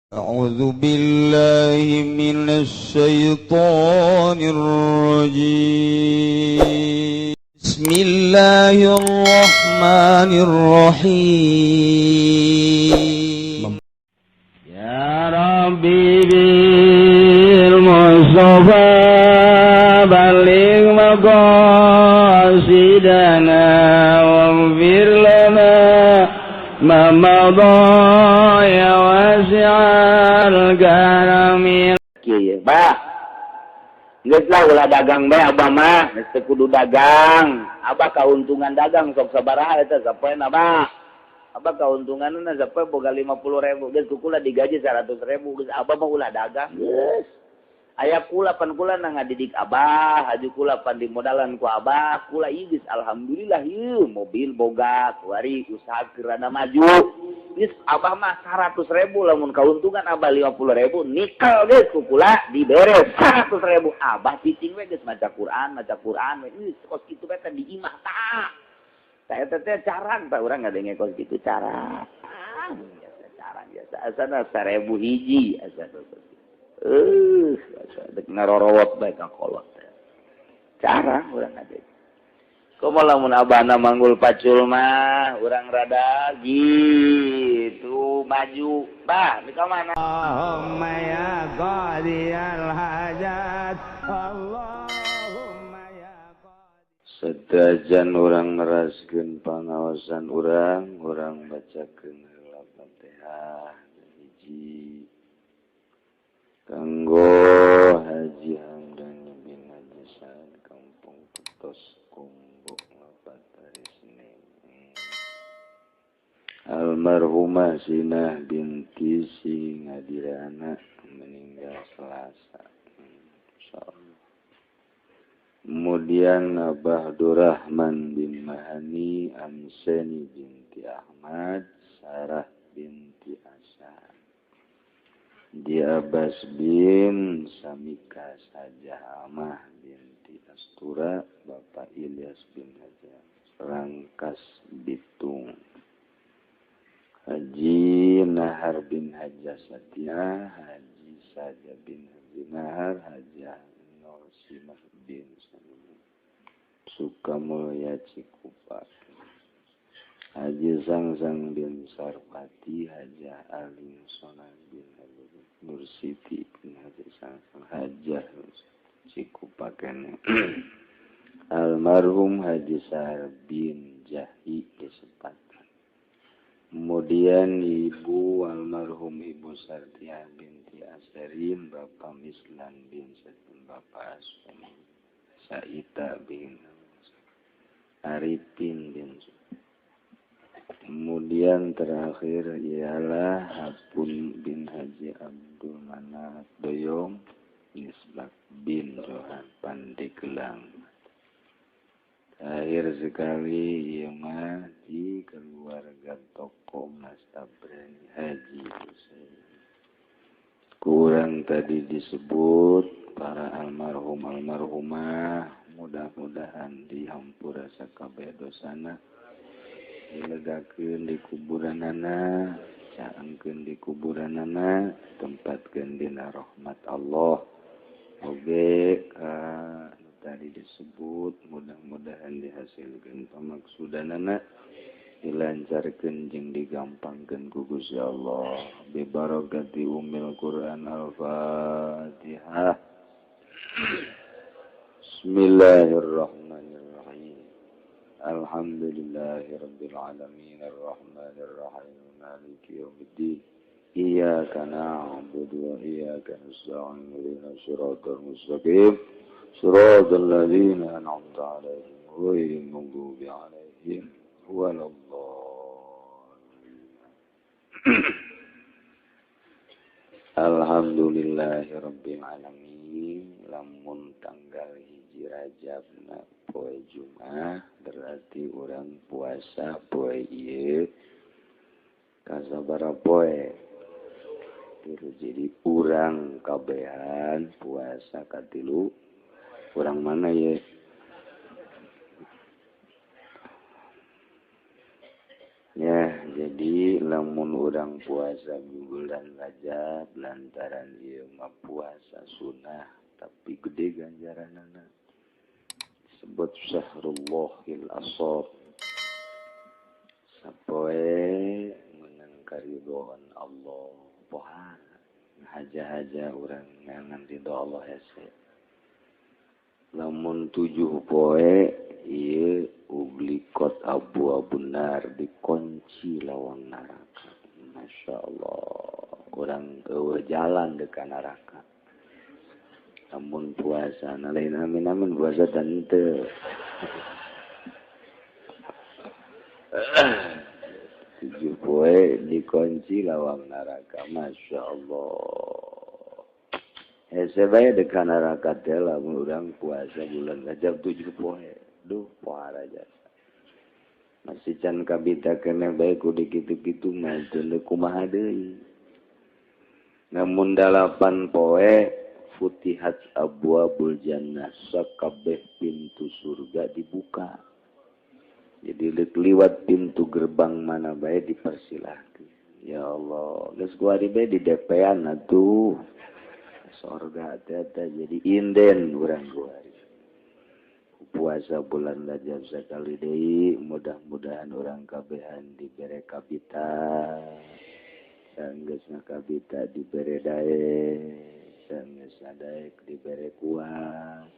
أعوذ بالله من الشيطان الرجيم. بسم الله الرحمن الرحيم. يا ربي بالمصطفى بلغ مقاصدنا واغفر لنا ما مضى يا واسع الكرم. Kieu bah, geus lah, ulah dagang bae. Abah mah geus teu kudu dagang. Abah kauntungan dagang sok sabaraha eta sapoe? Abah, abah kauntunganna sapoe boga 50.000. Geus, ku kula digaji 100.000. Geus, abah mah ulah dagang. Geus aya kula pan, kula na ngadidik abah, haju kula pan dimodalan ku abah. Kula ieu geus alhamdulillah, ieu mobil boga kuari, usaha keur rada maju. Geus, abah mah 100.000, lamun kauntungan abah 50.000 nikel, geus ku kula dibere 100.000. Abah cicing we, geus maca Quran, maca Quran we. Geus kos kitu we teh di imah. Tah, saya teh carang tah, urang ngadenge kos kitu carang biasa, carang biasa. Asana 1.000 hiji, asana asa dek ngarorowot bae ka kolot teh. Carang urang ngadenge. Komo lamun abahna manggul pacul mah urang rada gitu maju. Bah, di mana? اللهم يا قاضي الحاجات، اللهم يا قاضي. Sadajan urang neraskeun pangaosan urang, urang bacakeun heula Fatihah hiji kanggo Haji Hamdani bin Haji Said, Kampung Petos, Kumbu, wafat hari Senin. Almarhumah Sinah binti Singadirana, meninggal Selasa. Insyaallah. Kemudian Abah Durrahman bin Mahani, Amseni binti Ahmad, Sarah binti Asa. Di Abbas bin Samika Sajah, Amah binti Astura, Bapak Ilyas bin Hajar, Rangkas Bitung. Haji Nahar bin Haja Satya, Haji Saja bin Haji Nahar, Haji Norsimah bin Sami, Sukamulya Cikupa, Haji Sangsang bin Sarpati, Haji Aling Sonan bin Haji Nursiti bin Haji Sangsang, Hajah Cikupa kene. Almarhum Haji Sar bin Jahi di Sepatan. Kemudian Ibu almarhum Ibu Sartia binti Asarin, Bapak Mislan bin Satin, Bapak Asmi, Saita bin Arifin bin. Kemudian terakhir ialah Hapun bin Haji Abdul Manaf Doyong, Nisbak bin Johan Pandeglang. Terakhir sekali ieu mah di keluarga toko Mas Tabrani, Haji Husein. Kurang tadi disebut para almarhum almarhumah, mudah-mudahan dihampura sakabeh dosana, dilegakeun di kuburanana, caangkeun di kuburanana, tempatkeun dina rahmat Allah. Oge ka nu tadi disebut, mudah-mudahan dihasilkeun pamaksudanana, dilancarkeun jeung digampangkeun ku Gusti Allah. Bi barakati umil Quran. Al-Fatihah. Bismillahirrahmanirrahim. Alhamdulillahirabbil alamin, arrahmanirrahim, maliki yaumiddin. Iyyaka na'budu wa iyyaka nasta'in, ihdinas siratal mustaqim, siratal ladzina an'amta 'alaihim ghairil maghdubi 'alaihim waladdallin. Alhamdulillahirabbil alamin. Lamun tanggal 1 Rajab na poe Jumat, berarti urang puasa poe ieu kasabaraha poe? Tilu. Jadi urang kabehan puasa katilu. Urang mana ye ya? Jadi lamun urang puasa bulan Rajab lantaran ieu mah puasa sunah tapi gede ganjaranana. Sebut syahrullahil asor. Sapoe menang karidhoan Allah pohara haja-haja urang ngangan ridho Allah hese. Lamun 7 poe ieu ublikot abu-abunar dikunci lawang neraka. Masya Allah, urang eueuh jalan deuk neraka. Lamun puasa na lain amin-amin puasa tante. 7 poe dikunci lawang neraka. Masya Allah. Hese bae deuk neraka teh lamun urang puasa bulan Rajab 7 poe. Duh pohara jasa. Masih can kabita kene bae kudu kitu-kitu mah teu kumaha deui. Namun 8 poe futihat abwabul jannah, sakabeh pintu surga dibuka. Jadi liwat pintu gerbang mana bae dipersilahkeun. Ya Allah, geus kuari bae di DP-an atuh. Sorga teh jadi inden urang kuari. Puasa bulan Rajab sakali deui, mudah-mudahan urang kabehan dibere kabita. Sanggeusna kabita dibere daek, sanggeusna daek dibere kuat,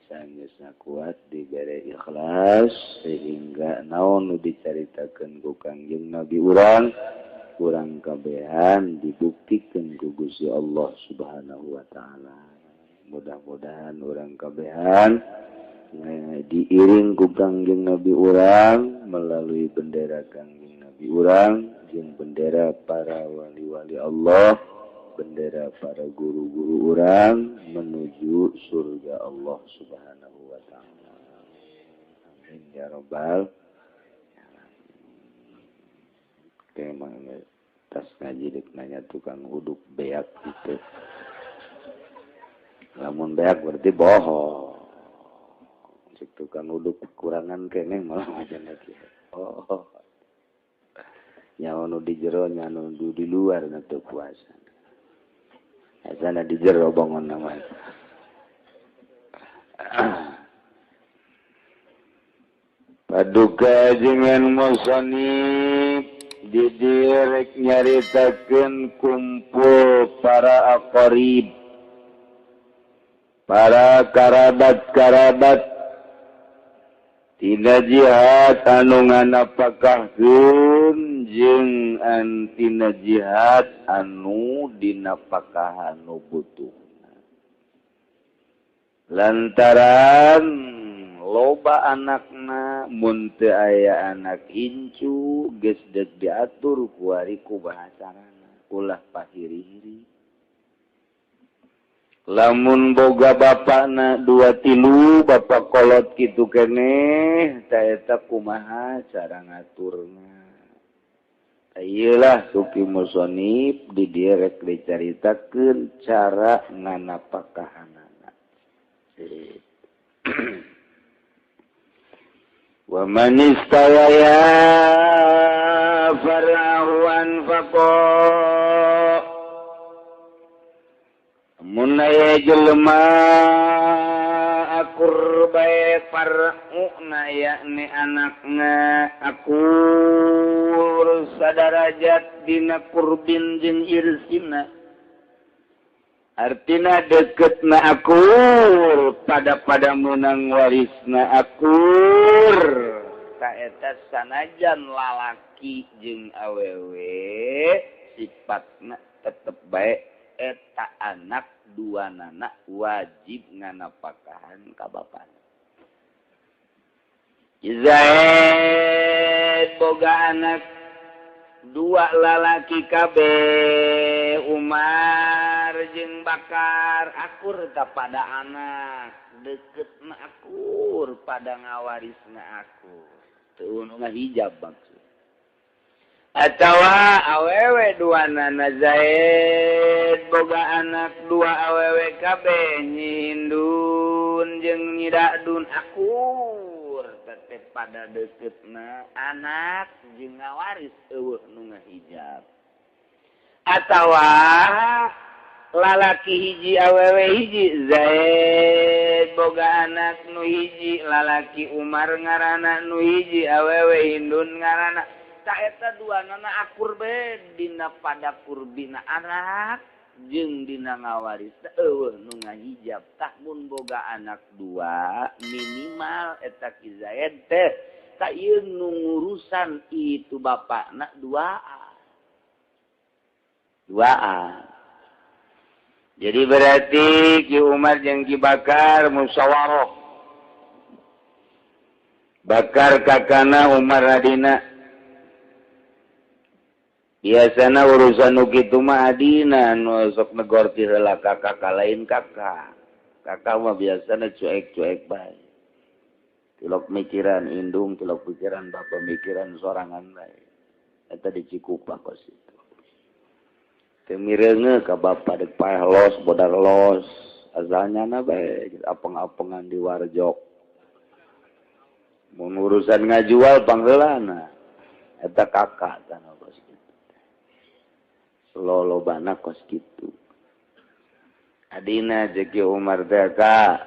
sanggeusna kuat dibere ikhlas sehingga naon nu dicaritakeun ku Kangjeng Nabi urang, urang kabehan dibuktikeun ku Gusti Allah Subhanahu wa taala. Mudah-mudahan urang kabehan diiring ku Kangjeng Nabi urang melalui bendera Kangjeng Nabi urang jeung bendera para wali-wali Allah, bendera para guru-guru urang menuju surga Allah Subhanahu wa taala. Amin ya rabbal alamin. Emang tas ngaji dek nanya tukang uduk beak gitu. Lamun beak berarti bohong. Cek tukang uduk kekurangan keneh malah macam lagi. Oh. Nyawa nu di jero nya nu di luar na teu puasa. Asana di jero bangun nama. Paduka jengan musonib didirek nyaritakeun kumpul para aqarib, para karabat-karabat tina jihad anu nganapakahkeun jeung antina jihad anu dinapakahan nu butuhna. Lantaran loba anakna mun teu aya anak incu geus deuk diatur kuari ku bahasarana ulah pahiri-hiri. Lamun boga bapakna 2 3 bapak kolot kitu keneh ta eta kumaha cara ngaturna. Iyalah suki musonib di dieu rek dicaritakeun cara nganapakahanana. Wa man istawaya farahu anfaqa. Mun aya jelema akur bae far'una yakni anakna akur sadarajat dina kurbin jeung irsina, artina deketna akur pada menang warisna akur ta eta sanajan lalaki jeung awewe sifatna tetep bae eta anak dua nanak wajib nganapakahan ka bapana. Zaid boga anak 2 lalaki kabeh Umar jeung Bakar akur ta pada anak deketna akur pada ngawarisna akur teu nu ngahijab maksud. Atawa awewe dua nana Zaid boga anak 2 awewe kabeh nyindun jeung nyidadun akur teh Zaid pada deketna anak jeung ngawaris eueuh nu ngahijab atawa lalaki hiji awewe hiji. Zaid boga anak nu hiji lalaki Umar ngaranna, nu hiji awewe Hindun ngaranna. Ta eta duanana akur bae dina pada kurbina anak jeung dina ngawaris eueuh nu ngahijab. Tah mun boga anak dua minimal eta Ki Zaid teh ka ieu nu ngurusan itu bapakna duaan. Duaan. Jadi berarti Ki Umar jeung Ki Bakar musyawarah. Bakar kakana Umar adina. Biasana urusan nu kitu mah adina nu sok negor ti heula ka kakak lain kakak. Kakak mah biasana cuek-cuek bae. Tilok mikiran indung, tilok pikiran bapak mikiran sorangan bae. Eta di Cikupa kos itu. Teu mireunge ka bapak deuk paeh los bodar los. Asalnya na bae apeng-apengan di warjok. Mun urusan ngajual pangheulana. Eta kakak tanah kos kitu. Lolobana kos kitu. Adina jeung Ki Umar teh ka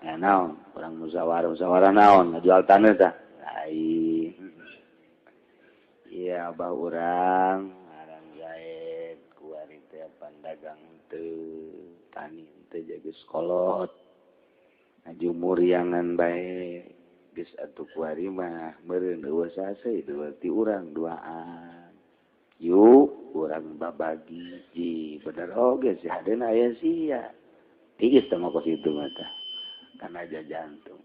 ya naon urang musyawarah musyawarah naon ngajual taneuh tah lain. Iya abah urang ngaran Zaid kuari teh pandagang teu tani teu jaga sekolot ngajumuriangan bae geus atuh kuari mah meureun eueuh saseuh ti urang duaan. Yuk urang babagi ji bener oge si hadena aya sia tiis teh mah kos kitu mah tah kana aja jantung.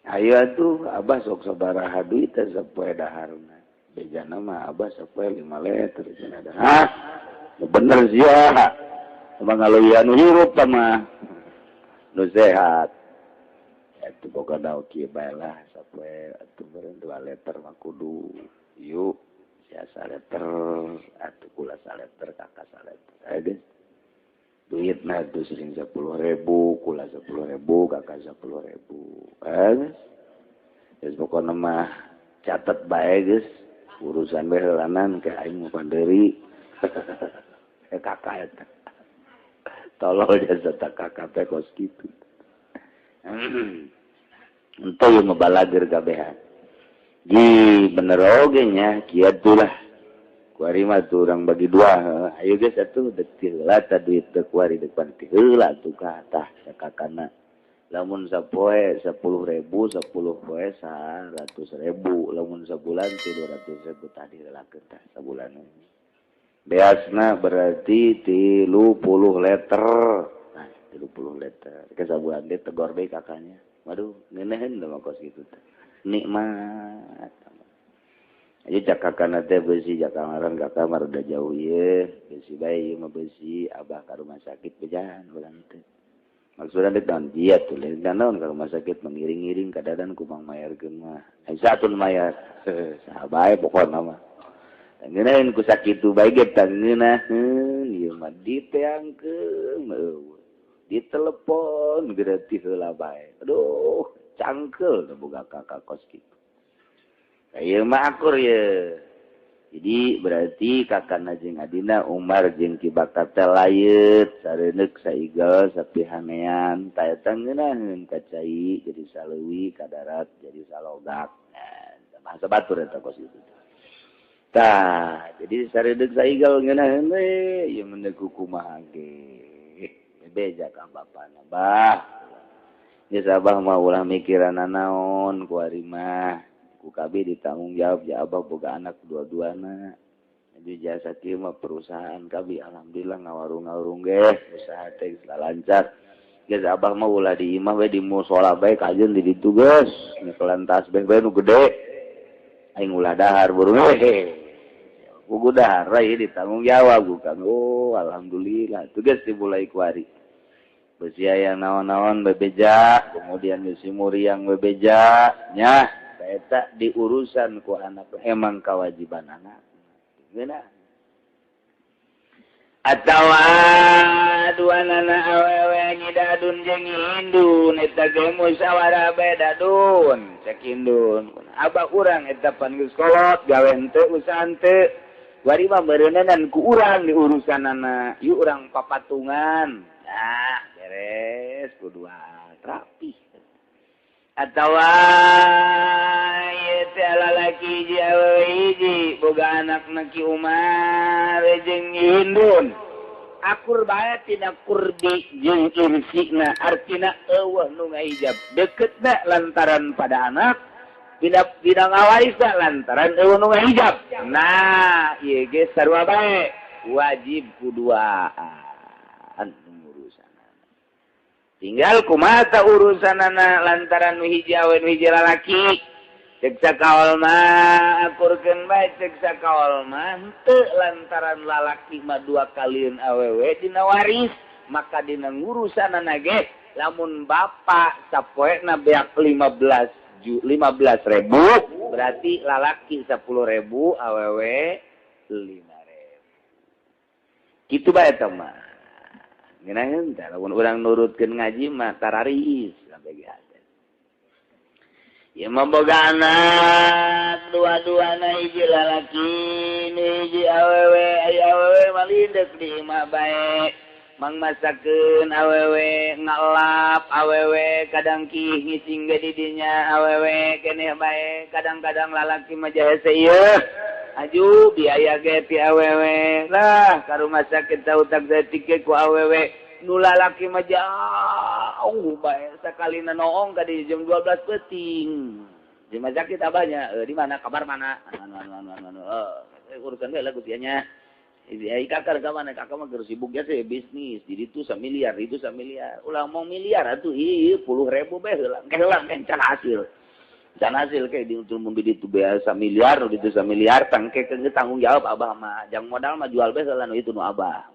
Ayo atuh abah sok sabaraha duit teh sapoe daharna bejana mah abah sapoe 5 liter cenah dah. Hah bener sia mah ngaleuwihan nu hirup tah mah nu sehat atuh boga daun kieu bae lah sapoe atuh meureun 2 liter mah kudu yuk sia saleter atuh kula saleter kakak saleter ayo guys duitna tuh sering 10.000 kula 10.000 kakak 10.000 guys geus pokona mah catet bae geus urusan bae heulanan ke aing mah pandeuri kakak eta tolol jasa tak kakak teh kos kitu entah ieu mah balager kabehan. Ji bener oge nya kieu lah kuari mah tuh urang bagi dua. Ayo geus atuh deuk ti heula tah duit teh kuari deuk pan ti heula atuh ka tah sakakana lamun sapoe 10.000 10 poe 100.000 lamun sabulan 300.000 tadi heulakeun tah sabulan beasna berarti 30 liter. Nah 30 liter ke sabulan teh tegor bae kakaknya. Waduh ngeunaheun da mah kos kitu teh nikmat. Aja cakakana teh beusi jakamaran ka kamar udah jauh ieu beusi bae ieu mah beusi abah ka rumah sakit bejahan urang teh. Maksudna deuk naon dia tuh lain naon ka rumah sakit mengiring-ngiring kadadan ku mang mayarkeun mah. Ai satun mayar saha bae pokona mah. Ngeunaheun ku sakitu bae ge tah ngeunaheun ieu mah diteangkeun eueuh. Ditelepon gerati heula bae. Aduh cangkel boga kakak kos kitu. Ieu mah akur ye. Jadi berarti kakana jeung adina Umar jeung Ki Bakar teh layeut sareuneuh saigel sapihanean ta eta ngeunaheun ka cai jadi saleuwi ka darat jadi salogak. Nah, bahasa batur eta kos kitu. Tah, jadi sareuneuh saigel ngeunaheun we ieu mah kumaha ge. Beja ka bapana bah. Geus abah mah ulah mikiran naon kuari mah ku kabeh ditanggung jawab ya abah boga anak dua-duana. Jadi jasa kieu mah perusahaan kabeh alhamdulillah ngawarung-ngawarung ge usaha teh geus lancar. Geus abah mah ulah di imah we di musala bae kajeun di ditu geus nyekelan tasbih bae nu gede. Aing ulah dahar burung we. Kudu dahar we ditanggung jawab ku Kang. Oh alhamdulillah tugas dimulai kuari. Besi aya naon-naon bebeja, kemudian besi muriang bebeja, nya eta diurusan ku anak emang kewajiban anak. Geuna. Atawa 2 dua-duanana awewe Nyidadun jeung Hindun eta ge musyawarah bae. Dadun, cek Hindun, abah urang eta pan geus kolot, gawe henteu, usaha henteu, wari mah meureunanan ku urang di urusanana. Yuk urang papatungan. Nah, beres ku dua, rapi. Atawa ieu teh lalaki hiji, awewe hiji, boga anak Ki Umar jeung Hindun, akur bae tina kurbi jeung irsina, artina euweuh nu ngahijab deketna lantaran pada anak, tidak tidak ngawarisna lantaran euweuh nu ngahijab. Nah, ieu ge sarua bae, wajib kuduaan urusan. Tinggal kumaha urusanana. Lantaran nu hiji awewe, nu hiji lalaki, cek sakaol mah akurkeun bae, cek sakaol mah henteu, lantaran lalaki mah dua kalieun awewe dina waris. Maka dina ngurusanana ge lamun bapak sapoena beak 15 15 ribu, berarti lalaki 10 ribu, awewe 5 ribu, gitu bae. Eta mah ngeunaheun teh lamun urang nurutkeun ngaji mah tararis sampai ge. Ya mah boga anak dua-duana, hiji lalaki, hiji awewe. Aya awewe malindek di imah bae, mang masakeun awewe, ngalap awewe, kadang kih ngising ge di dinya awewe keneh bae. Kadang-kadang lalaki mah jahese ieu, aju biaya ge ti awewe lah, ka rumah sakit tau tak saeutik ku awewe. Nu lalaki mah jauh bae, sakalina noong ka di jam 12 peuting di rumah sakit abahnya, di mana kabar, mana anu anu anu anu anu, urusan we lah nya. Ai kakak ka mana? Kakak mah keur sibuk ya sih bisnis. Jadi itu miliar, itu miliar. Ulah mau miliar atuh, ih puluh ribu bae heula. Ke heula can hasil. Can hasil kayak di untuk mun di itu biasa miliar, di itu miliar, tangke ke tanggung jawab abah mah. Jang modal mah jual bae heula nu itu nu abah.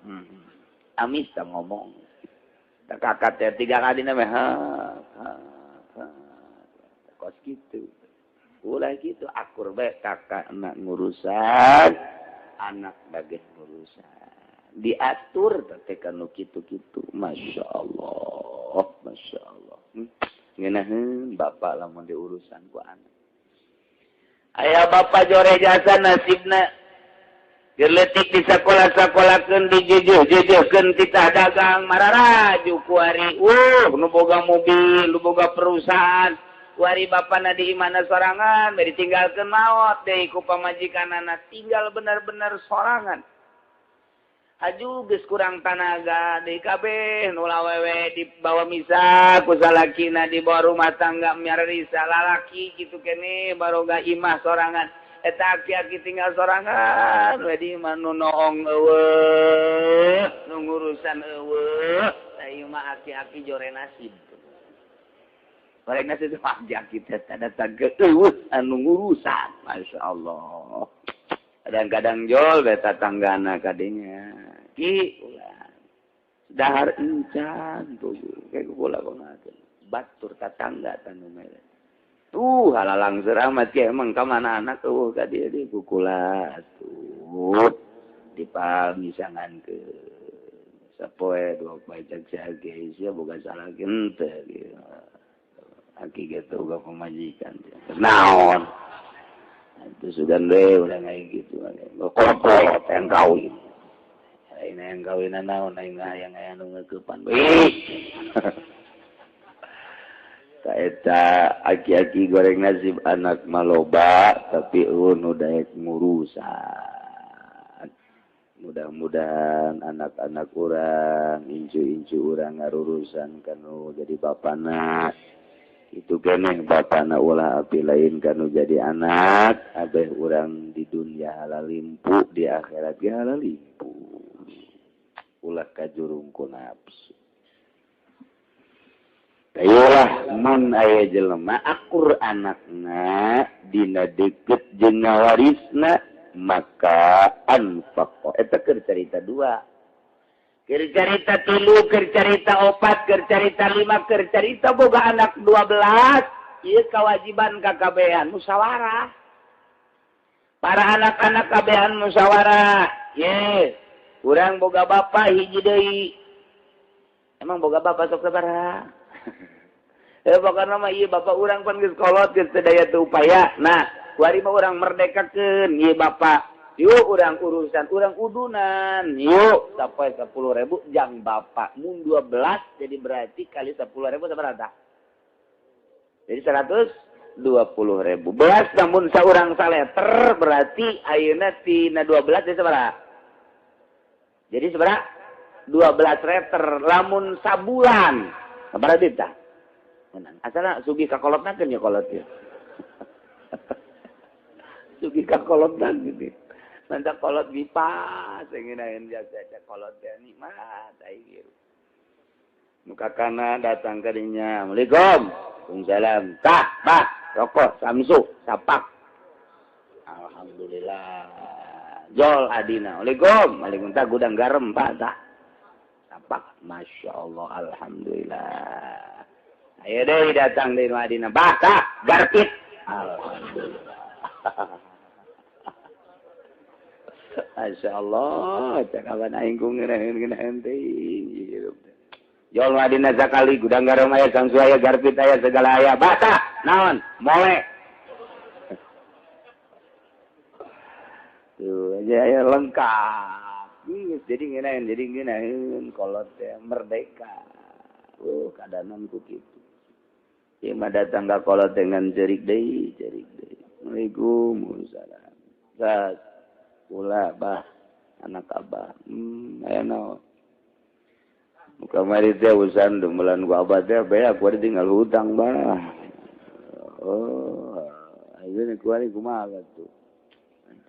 Amis tak ngomong. Tak kakak teh tiga kali nama ha, ha, ha. Kos gitu. Ulah gitu akur bae, kakak anak ngurusan, anak bagian urusan diatur teh kanu kitu-kitu. Masya Allah, Masya Allah, Ngeunaheun bapak lamun diurusan ku anak. Aya bapak jore jasa nasibna. Leutik di sekolah-sekolahkeun, dijeujeuh-jeujeuhkeun, titah dagang, mararaju kuari. Nu boga mobil, nu boga perusahaan. Wari bapana di imahna sorangan, bari ditinggalkeun maot deui ku pamajikanana, tinggal bener-bener sorangan. Aju geus kurang tanaga deui kabeh, nu awewe dibawa misah ku salakina, dibawa rumah tangga miarisa lalaki kitu keneh baroga imah sorangan. Eta aki-aki tinggal sorangan we di imah, nu noong euweuh, nu ngurusan euweuh. Tah ieu mah aki-aki jore nasib. Goreng nasib itu aki-aki teh datang ke euweuh anu ngurusan. Masya Allah. Kadang-kadang jol beta tanggana kadinya. Ki ulah. Dahar encan tuh kayak kula banget. Batur tatangga tanu mere. Tuh halalang seramat ya emang ka mana anak tuh ka dia di kukula tuh dipamisangan ke sapoe dua poe cek si sia boga salah henteu gitu. Aki gitu boga pamajikan naon itu sudah deh udah kayak gitu kolot yang kawin ini yang kawin naon aing hayang aya nu ngeukepan bae. Eta aki-aki goreng nasib, anak maloba tapi euweuh nu daek ngurusan. Mudah-mudahan anak-anak urang, incu-incu urang ngarurusan kanu jadi bapana. Itu keneh bapana ulah api lain kanu jadi anak. Abeh urang di dunia halalimpu, di akhirat ge halalimpu. Ulah kajurung ku nafsu. Ayolah mun aya jelema akur anakna dina deket jeung ngawarisna maka anfaq. Eta keur carita dua, keur carita tilu, keur carita opat, keur carita lima, keur carita boga anak 12. Ieu kewajiban kakabehan musyawarah, para anak-anak kabehan musyawarah. Ye, urang boga bapak hiji deui. Emang boga bapak sok sabaraha? Pokokna mah ieu bapak urang pan geus kolot geus teu daya teu upaya. Nah, kuari mah urang merdekakeun ieu bapak. Yuk urang urusan, urang udunan. Yuk sampai 10.000 jang bapak mun 12 jadi berarti kali 10.000 sabaraha tah? Jadi 120.000. Belas namun saurang saleter berarti ayeuna tina 12 jadi sabaraha? Jadi sabaraha? 12 liter lamun sabulan. Sabaraha duit tah? Asalna sugih ka kolotna keun ya kolot ya. Sugih ka kolotna gitu. Mantap kolot bipas ngeunaheun jasa kolot teh nikmat aing hirup. Nu kakana datang ka dinya. Assalamualaikum. Waalaikumsalam. Tah, bah, rokok samsu, sapak. Alhamdulillah. Jol adina. Waalaikum. Waalaikumsalam gudang garam Pak tah. Sapak. Masya Allah, alhamdulillah. Ayo deh datang dari Madinah. Bah, tah, garpit. Alhamdulillah. Masya Allah, cakapan aing ku ngeunaheun-ngeunaheun teuing hirup. Jol Madinah sakali gudang garam aya, samsu aya, garpit aya, segala aya. Bah, tah, naon? Mole. Tuh aja aya lengkap. Jadi ngeunaheun kolot teh merdeka. Keadaan ku kitu. Ieu mah datang ka kolot dengan jerik deui, jerik deui. Waalaikumsalam. Sas kula bah anak abah. Aya naon? Muka mari teh urusan dumbelan ku abah teh bae aku tinggal hutang bah. Oh, ayeuna kuari kumaha tuh.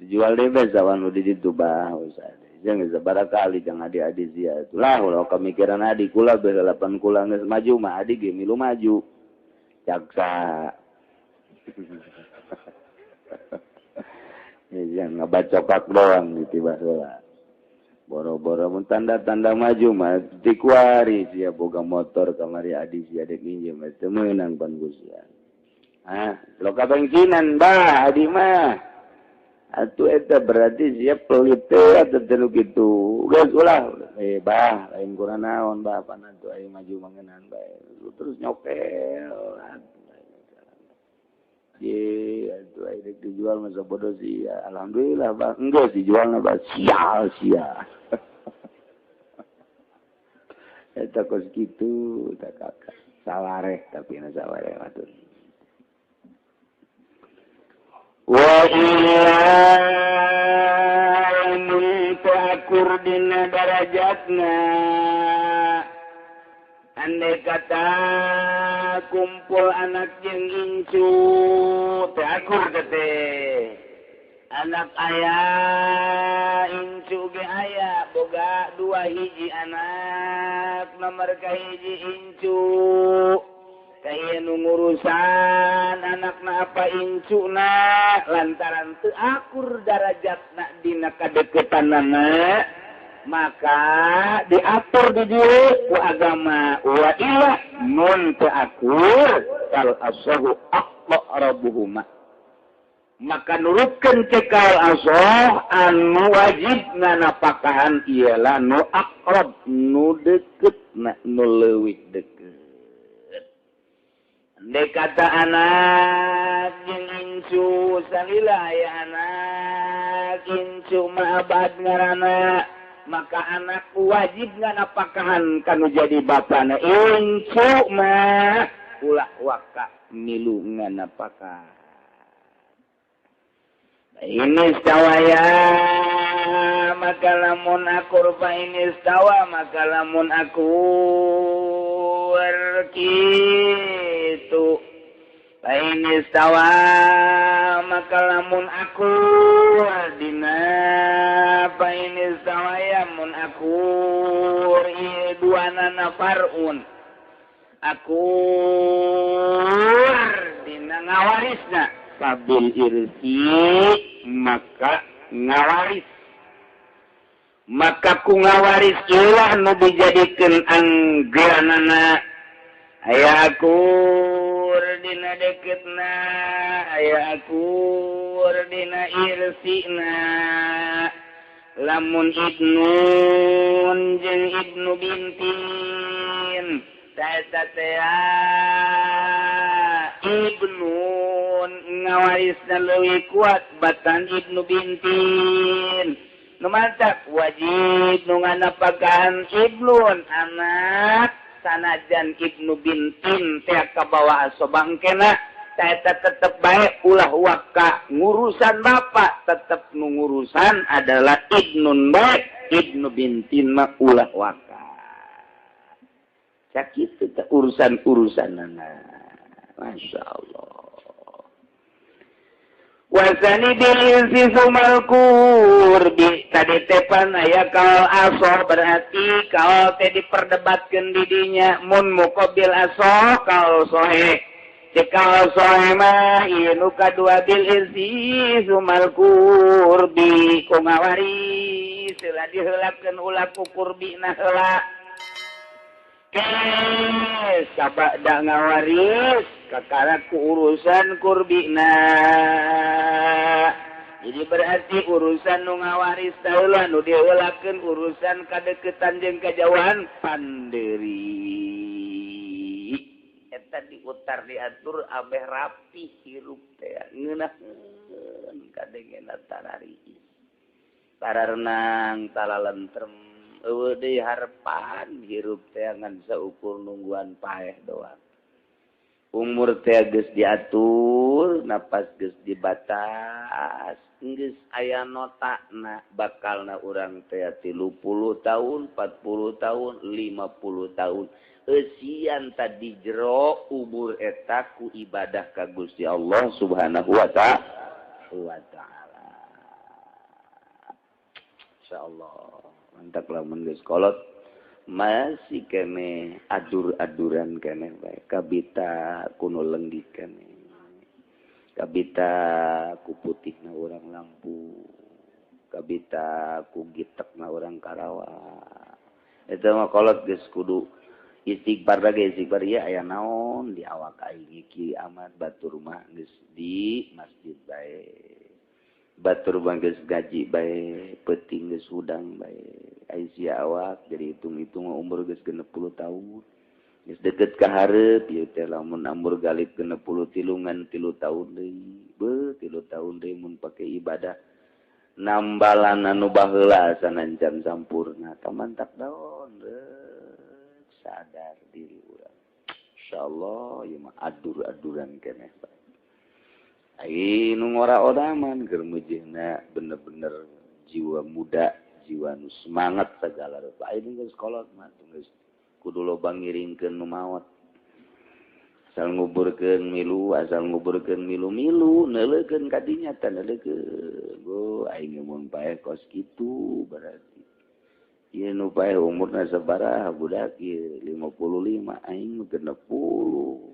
Dijual deui bae sawan nu di ditu bah usaha. Jangan sabaraha kali jangan adi-adi sia. Itulah ulah kemikiran adi kula bae 8 kula geus maju mah adi ge milu maju. Jaksa. Ya jangan ngabacokak doang di tiba heula. Boro-boro mun tanda-tanda maju mah dikuari sia boga motor kamari adi sia dek minjem teu meunang pan ku sia. Ah, loka bengkinan bah adi mah. Atuh eta berarti sia pelit teh atuh teu kitu. Geus ulah bah lain kurang naon bah pan atuh aya maju mangenan bae. Terus nyokel. Ye atuh aya dek dijual masa bodoh sia. Alhamdulillah bah enggeus dijualna bah sial sia. Eta kos kitu tah kakak. Sawareh tapi na sawareh atuh. Wa illa mun akur dina darajatna andai kata kumpul anak jeung incu teu akur teh anak aya incu ge aya boga dua hiji anak nomor kahiji incu kaya nu ngurusan anakna apa incuna lantaran teu akur darajatna dina kadeukeutanana maka diatur di dieu ku agama wa illa mun teu akur kal asahu aqrabuhuma maka nurutkeun cekal asah anu wajib nganapakahan ialah nu aqrab nu deukeutna nu leuwih deukeut. Andai kata anak jeung incu salila aya anak incu mah abad ngaranna maka anak wajib nganapakahan kanu jadi bapana incu mah ulah waka milu nganapakahan. Ini istawaya maka lamun akur fa ini istawa maka lamun akur kitu fa ini istawa maka lamun akur dina fa ini istawa ya mun akur ieu duanana farun akur dina ngawarisna sabil irsi maka ngawaris maka ku ngawaris ulah nu dijadikeun anggeranana aya akur dina deketna aya akur dina irsina Lamun ibnun jeung ibnu bintin ta teh ibnun ngawarisna leuwih kuat batan ibnu bintin. Nu mantap wajib nu nganapakan ibnun anak sanajan ibnu bintin teh kabawa asobang kena eta tetep baik ulah waka ngurusan bapak tetep nu ngurusan adalah ibnun baik ibnu bintin mah ulah waka. Sakitu teh urusan-urusanana. Masya Allah. Wasani bil insi sumal kurbi tadi tepan aya kaul aso berarti kaul teh diperdebatkeun di dinya mun muqabil aso kaul soheh. Cekal soheh mah ieu nu kadua bil insi sumal kurbi ku ngawaris heula diheulakeun ulah ku kurbina heula. Kes sabada ngawaris kakara ku urusan kurbina. Jadi berarti urusan nu ngawaris heula nu diheulakeun urusan kadeukeutan jeung kajauhan panderi. Eta diutar diatur abeh rapi hirup teh ngeunaheun kadengena tarariis. Tararenang talalentrem eueuh deui harepan hirup teh ngan saukur nungguan paeh doang. Umur teh geus diatur, napas geus dibatas, geus aya notana bakalna urang teh 30 tahun, 40 tahun, 50 tahun. Eusian tadi jero umur eta ku ibadah ka Gusti Allah Subhanahu wa ta'ala. Insyaallah mantap lamun geus kolot masih kene adur-aduran kene bae kabita kuno lenggih kene kabita ku putihna urang lampu kabita ku gitekna urang Karawang eta mah kolot geus kudu istighfar lagi istighfar ieu aya naon di awak aing iki amat batur mah geus di masjid bae batur mah geus gaji bae peuting geus hudang bae ai sia awak jadi hitung-hitung umur geus 60 tahun geus deukeut ka hareup ieu teh lamun amur galip 63 ngan 3 tahun deui beuh 3 tahun deui mun pake ibadah nambalan anu baheula sanajan sampurna tah mantap daon sadar diri urang insyaallah ieu mah adur-aduran keneh bae ai nu ngora-oraman keur meujeuhna bener-bener jiwa muda jiwa nu semangat segala rupa ai geus kolot mah geus kudu loba ngiringkeun nu maot asal nguburkeun milu milu neuleukeun ka dinya teh neuleukeun go aing mun paeh kos kitu berarti ieu nu paeh umurna sabaraha budak ieu 55 aing 60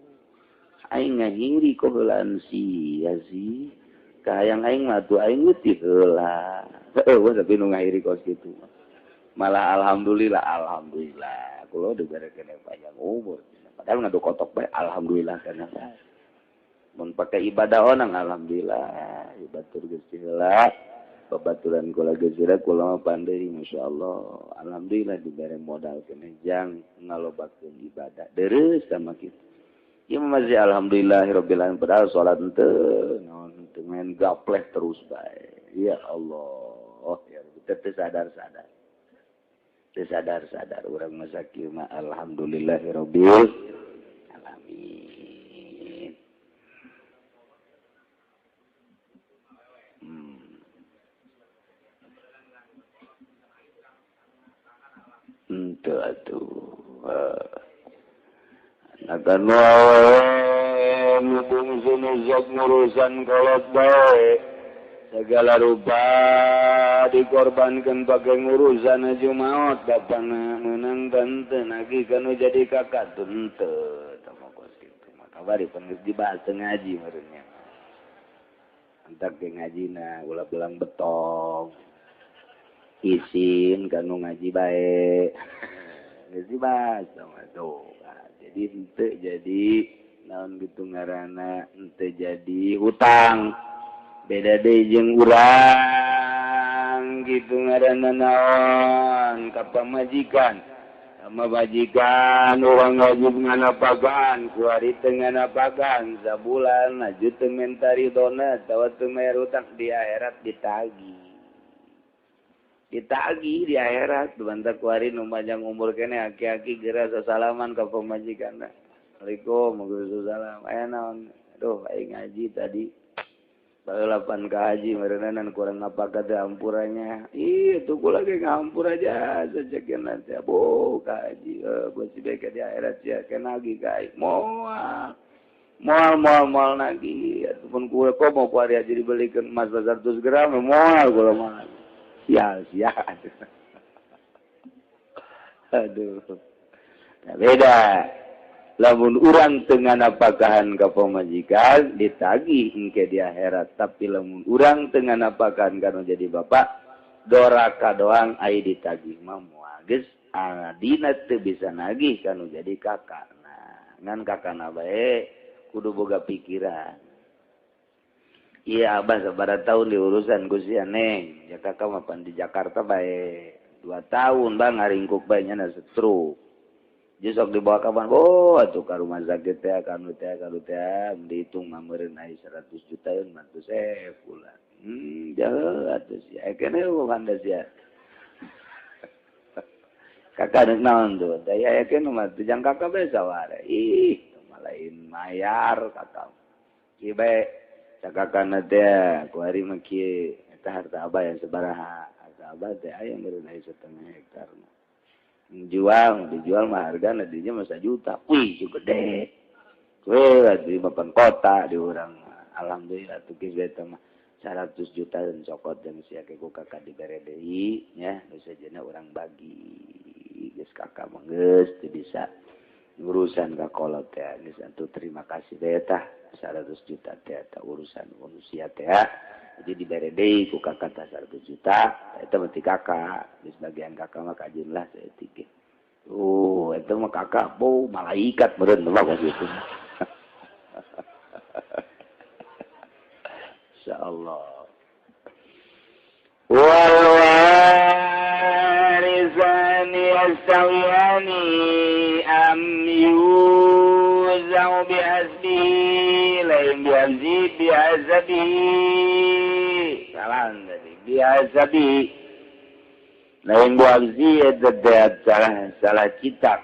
aing ngahiri kok heulaan sia sih kahayang aing mah tuh aing leutik heula heueuh tapi nu ngahiri kos kitu malah alhamdulillah alhamdulillah kula dibere kene panjang umur padahal ngadu kotok bae alhamdulillah kana mun pake ibadah onang alhamdulillah batur geus heula babaturan kula geus heula kula mah pandai masyaallah alhamdulillah dibere modal kene jang ngalobakeun ibadah dereus sama kitu. Ieu masih alhamdulillahirabbil alamin padahal salat henteu naon henteu main gapleh terus bae. Ya Allah, ya teu sadar-sadar. Teu sadar-sadar urang mah sakieu mah alhamdulillahirabbil alamin. Henteu atuh. Akan wae mubung sunuzok ngurusan kolot bae segala rupa dikorbankan pakai ngurusan aju maot bapana menang tante nagih kanu jadi kakak tente tama kos kitu mah kabari pan geus dibahas teu ngaji meureunnya antak ge ngajina ulah belang betong isin kanu ngaji bae geus dibahas sama tuh. Jadi ente jadi naon gitu ngaranna ente jadi hutang beda deui jeung urang kitu ngaranna naon ka pamajikan. Sama majikan urang wajib nganapakan, kuari teu nganapakan sabulan aju teu menta ridona atawa teu mayar utang di akhirat ditagih. Ditagih di akhirat bantak kuari nu panjang umur keneh aki-aki geura sasalaman ka pamajikanna. Assalamualaikum, salam. Aya naon? Aduh, aing ngaji tadi. Baheula pan ka haji meureunana kurang ngapaka teh ampurannya. Ih, tuh kula ge ngampur aja sajakeun teh. Bo ka haji, beusi bae ka di akhirat sia ke nagih ka aing. Moal. Moal moal moal nagih. Ataupun kula kok mau ku ari haji dibelikeun emas 100 gram, moal kula mah. Sial, sial. Aduh. Nah, beda. Lamun urang teu nganapakahan ka pamajikan ditagih engke di akhirat, tapi lamun urang teu nganapakahan kana jadi bapak doraka doang ai ditagih mah moal geus adina teu bisa nagih kanu jadi kakakna. Ngan kakakna bae kudu boga pikiran. Iya abah sabaraha tahun diurusan ku si Neng, ya kakak mah pan di Jakarta bae 2 tahun bang ngaringkuk bae nya stroke. Jadi sok dibawa kapan? Oh, atuh ka rumah sakit teh, kanu teh, kanu teh, dihitung mah meureun aya 100 juta 500 bulan. Jauh atuh sia. Keneh handa sia. Kakak deuk naon tuh? Teh aya keneh mah teu jang kakak bae saware. Ih, mah lain mayar kakak. Kieu bae cakakana teh ku ari mah kieu eta harta abah yang sabaraha. Harta abah teh aya meureun aya setengah hektar mah. Jual, dijual mah harga dinya mah 1 juta. Wih, gede. Weh, di mapan kota di urang. Alhamdulillah tuh geus eta mah 100 juta dan cokot dan sia ke ku kakak dibere deui nya, geus sajana urang bagi. Geus kakak mah geus teu bisa urusan ka kolot teh. Geus atuh terima kasih teh tah 100 juta teh eta urusan manusia teh. Jadi dibere deui ku kakak tah 100 juta, eta mah ti kakak. Geus bagian kakak mah kajeun lah saeutik ge. Oh, eta mah kakak bau malaikat meureun mah kitu. Insyaallah. Wal warisani yastawiyani am yuzau bi hasbi lain bi hasbi bi hasbi. Salah tadi bi hasbi lain bi hasbi eta salah salah kitab.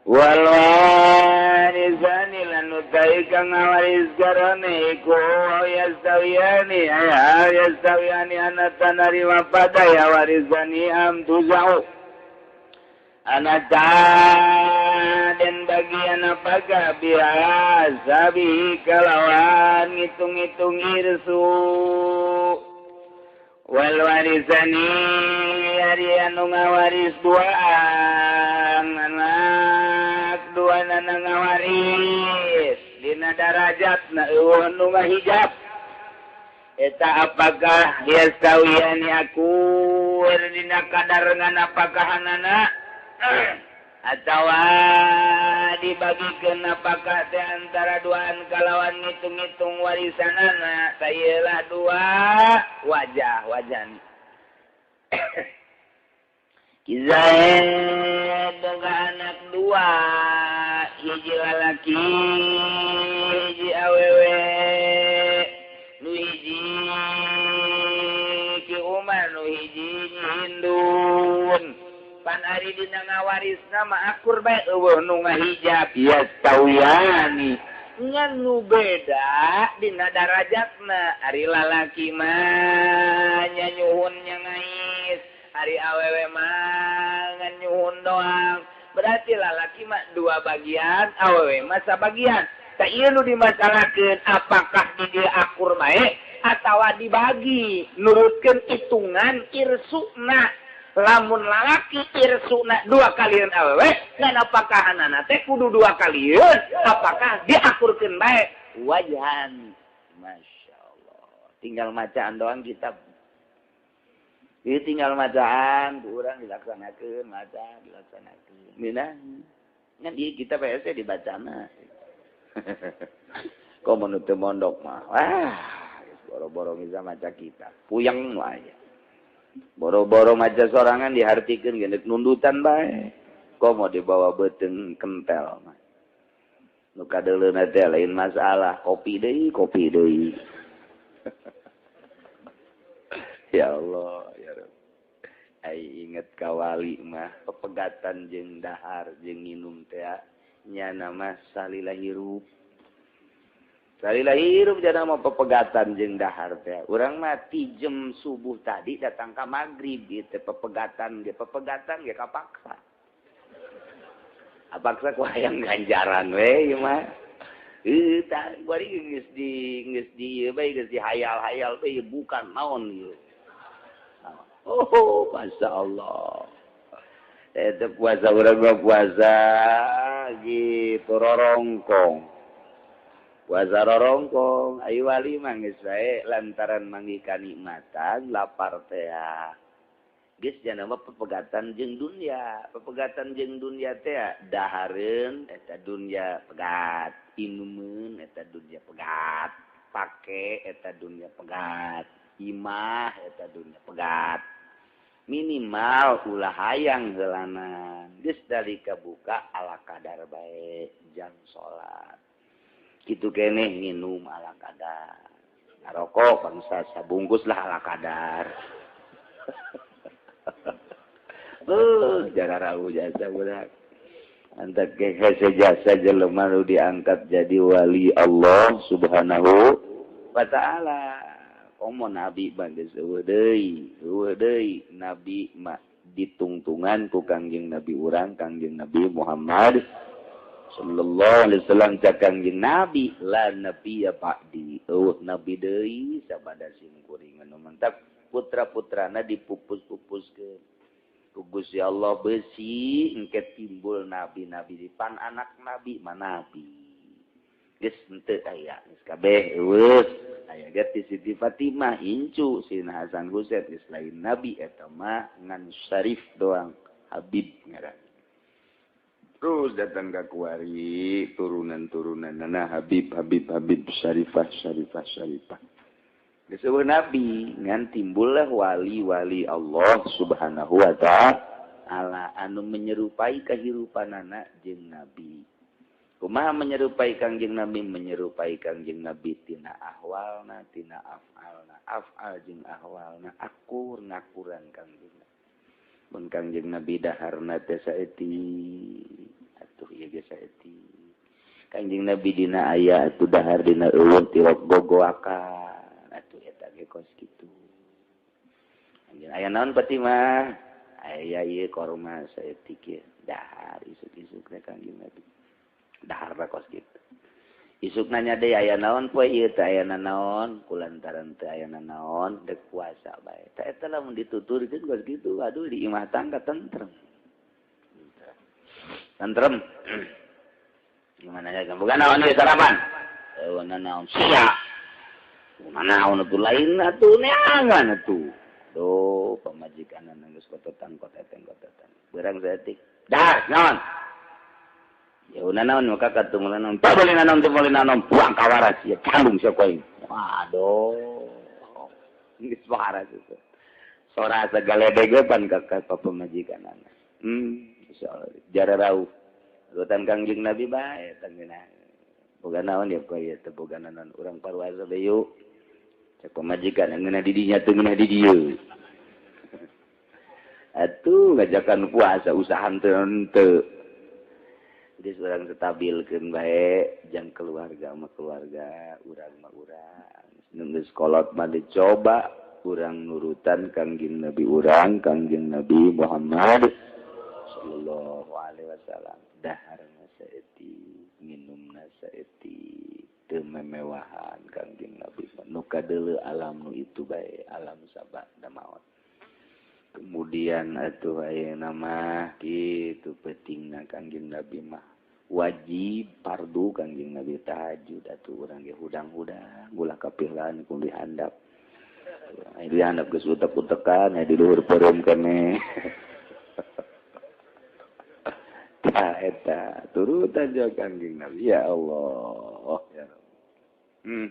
Wal warisani lan utai kang ngawaris garane iku yastawiyani ay yastawiyani anata narima pada ya warisani am tuzau anata dan bagian apakah biasa bi kalawan ngitung-ngitung irsu wal warisani ari anu ngawaris duaan anak dua nana ngawaris dina darajatna eueuh nu ngahijab eta apakah yastawiyani akur dina kadar nganapakahanana atawa dibagikeun apakah teh antara duaan kalawan ngitung-ngitung warisanana sayelah dua wajah wajan. Kizaid boga anak dua, hiji lalaki hiji awewe, nu hiji Ki Umar nu hiji Hindun. Pan ari dina ngawarisna mah akur bae eueuh nu ngahijab yastawiyani ngan nu beda dina darajatna. Ari lalaki mah nyanyuhun nya ngais, ari awewe mah ngan nyuhun doang. Berarti lalaki mah dua bagian, awewe mah sabagian. Tah ieu nu dimasalahkeun apakah di dieu akur bae atawa dibagi nurutkeun hitungan irsuna. Lamun lalaki irsuna dua kalian awewe ngan apakah anana teh kudu dua kalian apakah diakurkeun bae wajhan. Masya Allah, tinggal macaan doang kitab. Ieu tinggal macaan ku urang dilaksanakeun, maca dilaksanakeun. Ngeunah. Ngan ieu kitab hese dibacana. Komo nu teu mondok mah. Wah, boro-boro bisa maca kitab. Puyeng wae. Boro-boro maca sorangan dihartikeun ge nundutan bae. Komo dibawa beuteung kentel mah. Nu kadeuleuna teh lain masalah, kopi deui, kopi deui. Ya Allah, ya Rabb. Ai inget ka wali mah pepegatan jeung dahar jeung nginum teh nyana mah salila hirup. Salila hirup jana mah pepegatan jeung dahar teh. Urang mah ti jem subuh tadi datang ka magrib ieu teh pepegatan ge kapaksa. Apaksa ku hayang ganjaran we ieu mah. Tah bari geus di ieu bae geus dihayal-hayal bae bukan naon ieu. Oh, masyaallah. Eta puasa urang mah puasa gitu rorongkong. Puasa rorongkong, ayo wali mah geus bae lantaran manggih kanikmatan lapar teh. Geus jana mah pepegatan jeung dunya, pepegatan jeung dunya teh dahareun eta dunya pegat, inumeun eta dunya pegat, pake eta dunya pegat, imah eta dunya pegat. Minimal ulah hayang heulanan. Geus dalika buka ala kadar bae jam salat. Kitu keneh nginum ala kadar. Ngarokok bangsa sabungkus lah ala kadar. Jara rau jasa budak. Antak hese jasa jelema nu diangkat jadi wali Allah Subhanahu wa taala. Komo nabi mah geus eueuh deui nabi mah ditungtungan ku Kangjeng Nabi urang Kangjeng Nabi Muhammad sallallahu alaihi wasallam. Cak Kangjeng Nabi la nabiyya ba'di, eueuh nabi deui sabada simkuring anu mantap putra-putrana dipupus-pupuskeun ku Gusti Allah besi engke timbul nabi-nabi di pan anak nabi mah nabi geus henteu aya geus kabeh eueuh aya ge ti Siti Fatimah incu Sina Hasan Husain geus lain nabi eta mah ngan syarif doang habib ngaran. Terus datang ka kuari turunan-turunanna habib habib habib syarifah syarifah syarifah. Geus eueuh nabi ngan timbullah wali-wali Allah Subhanahu wa taala anu menyerupai kahirupanana jeung nabi. Kumaha menyerupai Kangjeng Nabi? Menyerupai Kangjeng Nabi tina ahwalna, tina af'alna, af'al jeung ahwalna akur ngakuran Kangjeng Nabi. Mun Kangjeng Nabi daharna teh saeutik, atuh ieu ge saeutik. Kangjeng Nabi dina aya atuh dahar dina eueuh tirok gogoakan, atuh eta ge kos kitu. Anjeun aya naon Fatimah? Aya ieu korma saeutik ieu dahar isuk-isuk teh Kangjeng Nabi. Dahar kos gitu. Isuk nanya deui aya naon poe ieu teh aya naon kulantaran teh aya naon dek puasa bae. Tah eta lamun dituturkeun kos kitu aduh di imah tangga tentrem. Tentrem. Gimana ya bukan naon ieu sarapan? Eueuh naon sia. Kumaha naon atuh lain atuh neangan atuh. Duh pamajikanna geus kototan koteteng kotetan. Beurang saeutik. Dahar naon? Ya udah naon maka ketemu naon, tak boleh naon, tak boleh naon, buang kawaras ya canggung siapa ini? Waduh, ini waras itu. Sora segala degepan kakak pemajikan anak. Insyaallah. Jara rauh, rutan Kangjeng Nabi bae tanggena. Boga naon ya kau ya, boga naon urang parwasa bae yuk. Cek pemajikan ngeunah di dinya teu ngeunah di dieu. Atuh ngajakan puasa usaha henteu. Jadi orang stabilkeun bae jang keluarga mah keluarga, urang mah urang. Nu geus kolot mah dicoba urang nurutan Kangjeng Nabi urang, Kangjeng Nabi Muhammad sallallahu alaihi wasallam. Daharna saeutik, minumna saeutik, teu memewahan Kangjeng Nabi. Nu kadeuleu alam nu itu bae, alam sabada maot. Kemudian atuh ayeuna mah kitu pentingna Kangjeng Nabi mah. Wajib fardu Kangjeng Nabi tahajud atuh urang ge hudang-hudang ulah kapihlan ku dihandap. Aya dihandap geus utek-utekan aya di luhur peureum keneh. Tah eta turutan jeung Kangjeng Nabi ya Allah ya Rabb.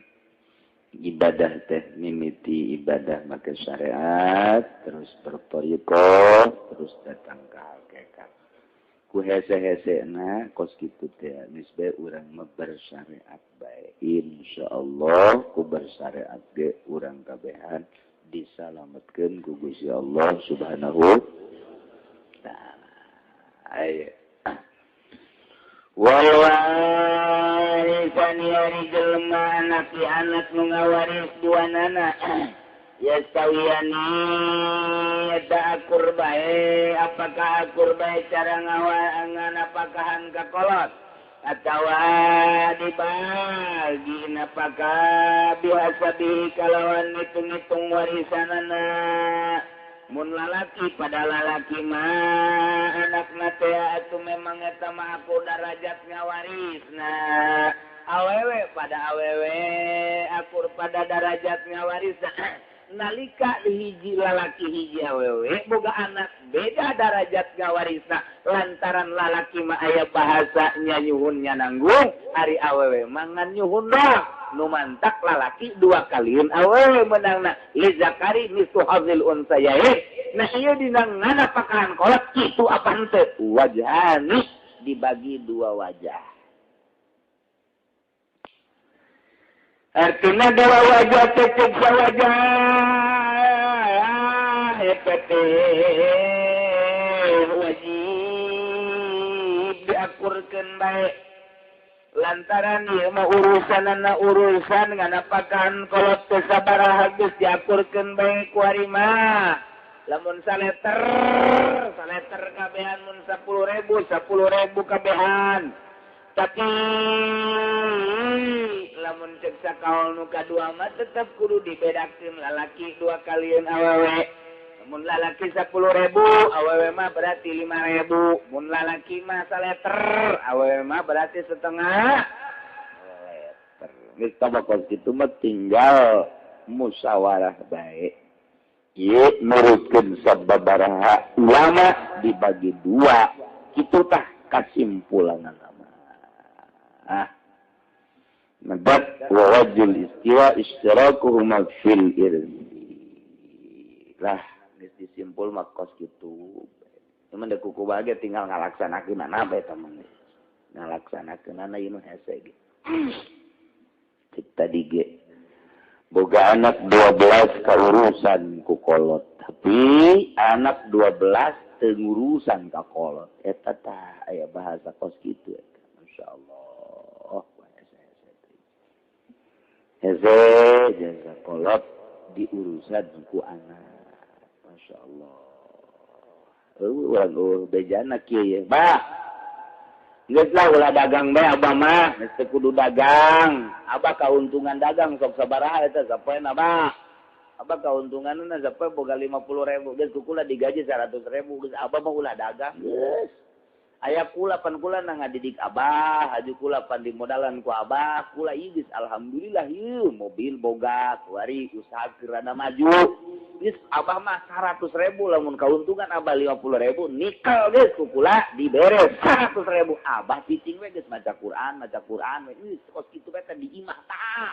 Ibadah teh mimiti ibadah make syariat, terus berthariqah, terus datang ke hakikat. Ku hese-hesena kos kitu teh geus bae urang mah bersyariat bae. Insyaallah ku bersyariat ge urang kabehan disalametkeun ku Gusti Allah Subhanahu wa taala. Ayo. Wal warisan yari jelema anak di anak nu ngawaris duanana yastawiyani eta akur bae apakah akur bae cara nganapakahan ka kolot atawa dibagi napakah bihasabi kalawan ngitung-ngitung warisanana. Mun lalaki pada lalaki mah anakna teh atuh memang eta mah aku darajat ngawarisna. Awewe pada awewe akur pada darajat ngawarisna. Nalika hiji lalaki hiji awewe boga anak beda darajat ngawarisna lantaran lalaki mah aya bahasa nyuhunnya nanggung ari awewe mah ngan nyuhun doang. Nu mantak lalaki dua kaliun awewe menangna li zakari mislu hadzil unsayain. Nah ieu dina nganapakahan kolot kitu apa henteu wajhani dibagi dua wajah. Artinya dua wajah tetep wajah wajib diakurkeun bae lantaran ieu mah urusanana urusan nganapakan kolot teu sabaraha geus diakurkeun bae ku ari mah. Lamun saleter saleter kabehan mun 10.000 10.000 kabehan. Tapi lamun cek sakaol nu kadua mah tetep kudu dibedakeun lalaki dua kalian awewe. Mun lalaki 10.000 awewe mah berarti 5.000. Mun lalaki mah saleter awewe mah berarti setengah leter. Geus tabakos kitu mah tinggal musyawarah bae. Ieu nurutkeun sababaraha ulama dibagi dua. Kitu tah kasimpulanna. Ah, nabat wa wajul istiwa ishtirakuhuma fil irsi. Lah, geus disimpul mah kos kitu. Cuman da kuku bae tinggal ngalaksanakeunana bae tah mah. Ngalaksanakeunana ieu nu hese ge. Cek tadi ge boga anak 12 kaurusan ku kolot, tapi anak 12 teu ngurusan ka kolot. Eta tah aya bahasa kos kitu eta. Masyaallah. Hese jasa kolot diurusan ku anak. Masya Allah. Urang bejana kieu ye. Bah. Geus lah ulah dagang bae abah mah, geus teu kudu dagang. Abah kauntungan dagang sok sabaraha eta sapoena abah. Abah kauntunganna sapoe boga 50.000, geus ku kula digaji 100.000, geus abah mah ulah dagang. Geus. Aya kula pan kula na ngadidik abah, haju kula pan dimodalan ku abah, kula ieu geus alhamdulillah ieu mobil boga, kuari usaha keur rada maju. Geus abah mah 100.000 lamun kauntungan abah 50.000 nikel geus ku kula dibere 100.000. Abah cicing we geus maca Quran we geus kos kitu we teh di imah tah.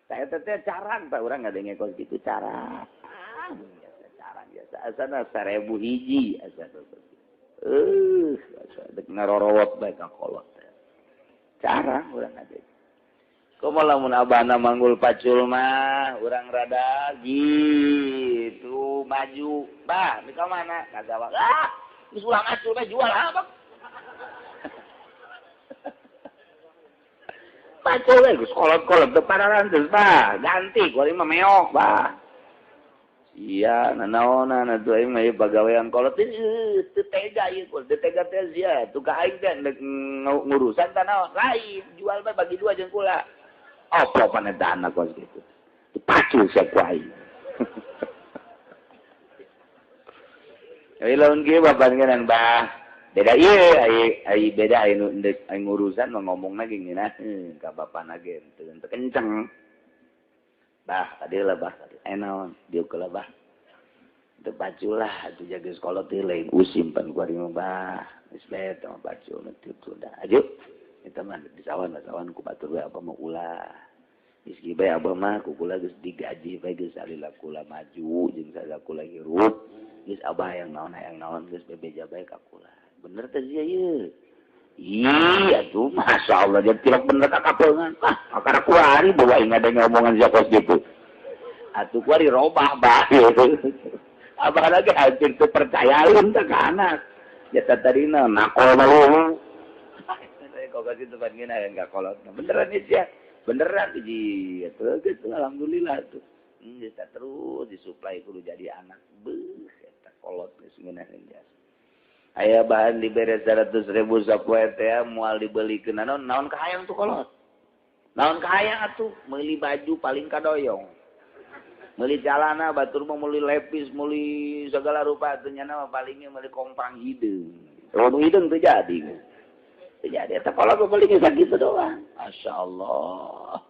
Tah eta teh carang tah urang ngadenge kos kitu carang. Biasa carang biasa asana 1000 hiji asana. Dek ngarorowot bae ka kolot. Cara urang ade. Komo lamun abahna manggul pacul mah urang rada gitu maju. Bah, di ka mana? Ka sawah. Ah, geus ulah macul bae jual ah, Bang. Pacul we geus kolot-kolot teu pararantes, bah. Ganti ku mah meok, bah. Iya, nanaonan atuh aing mah ieu pagawean kolot teu tega ieu teu tega teh sia tuh ka aing teh ngurusan tah naon lain jual bae bagi dua jeung kula. Apa pan eta anak kos kitu. Dipacul sia ku aing. Euy lamun kieu bapak ngeunang bah. Beda ieu ai beda anu endek aing ngurusan mah ngomongna ge ngeunaheun ka bapana ge teu kenceng. Bah, tadi lah bah, naon, diuk lah bah. Teu paculah atuh jaga sekolah teh lain usim pan ku ari mah bah. Geus bae teh mah pacul nu teu dah. Aju. Eta mah di sawan ku batur we apa mah ulah. Geus kieu bae abah mah ku kula geus digaji bae geus salila kula maju jeung salila kula hirup. Geus abah hayang naon geus bebeja bae ka kula. Bener teh sia ieu. Iya tuh, masya Allah dia tilok bener ka kapeungan. Ah, akara kuari bawa aing ada ngomongan sia kos gitu. Atuh kuari robah bae. Abah lagi hampir teu percayaeun teh ka anak. Ya tadina nakol bae. Kok kasih tempat ngina yang gak kolot. Beneran nih sia. Beneran hiji atuh geus alhamdulillah tuh. Geus terus disuplai kudu jadi anak. Beuh eta kolot geus ngeunaheun jasa. Aya bahan dibere 100.000 sapoe teh moal dibelikeun naon naon kahayang tuh kolot. Naon kahayang atuh meuli baju paling kadoyong. Meuli calana batur mah meuli lepis, meuli segala rupa atuh nyana mah palingnya meuli komprang hideung. Lamun hideung teu jadi. Teu jadi eta kolot mah paling sakitu doang. Masyaallah.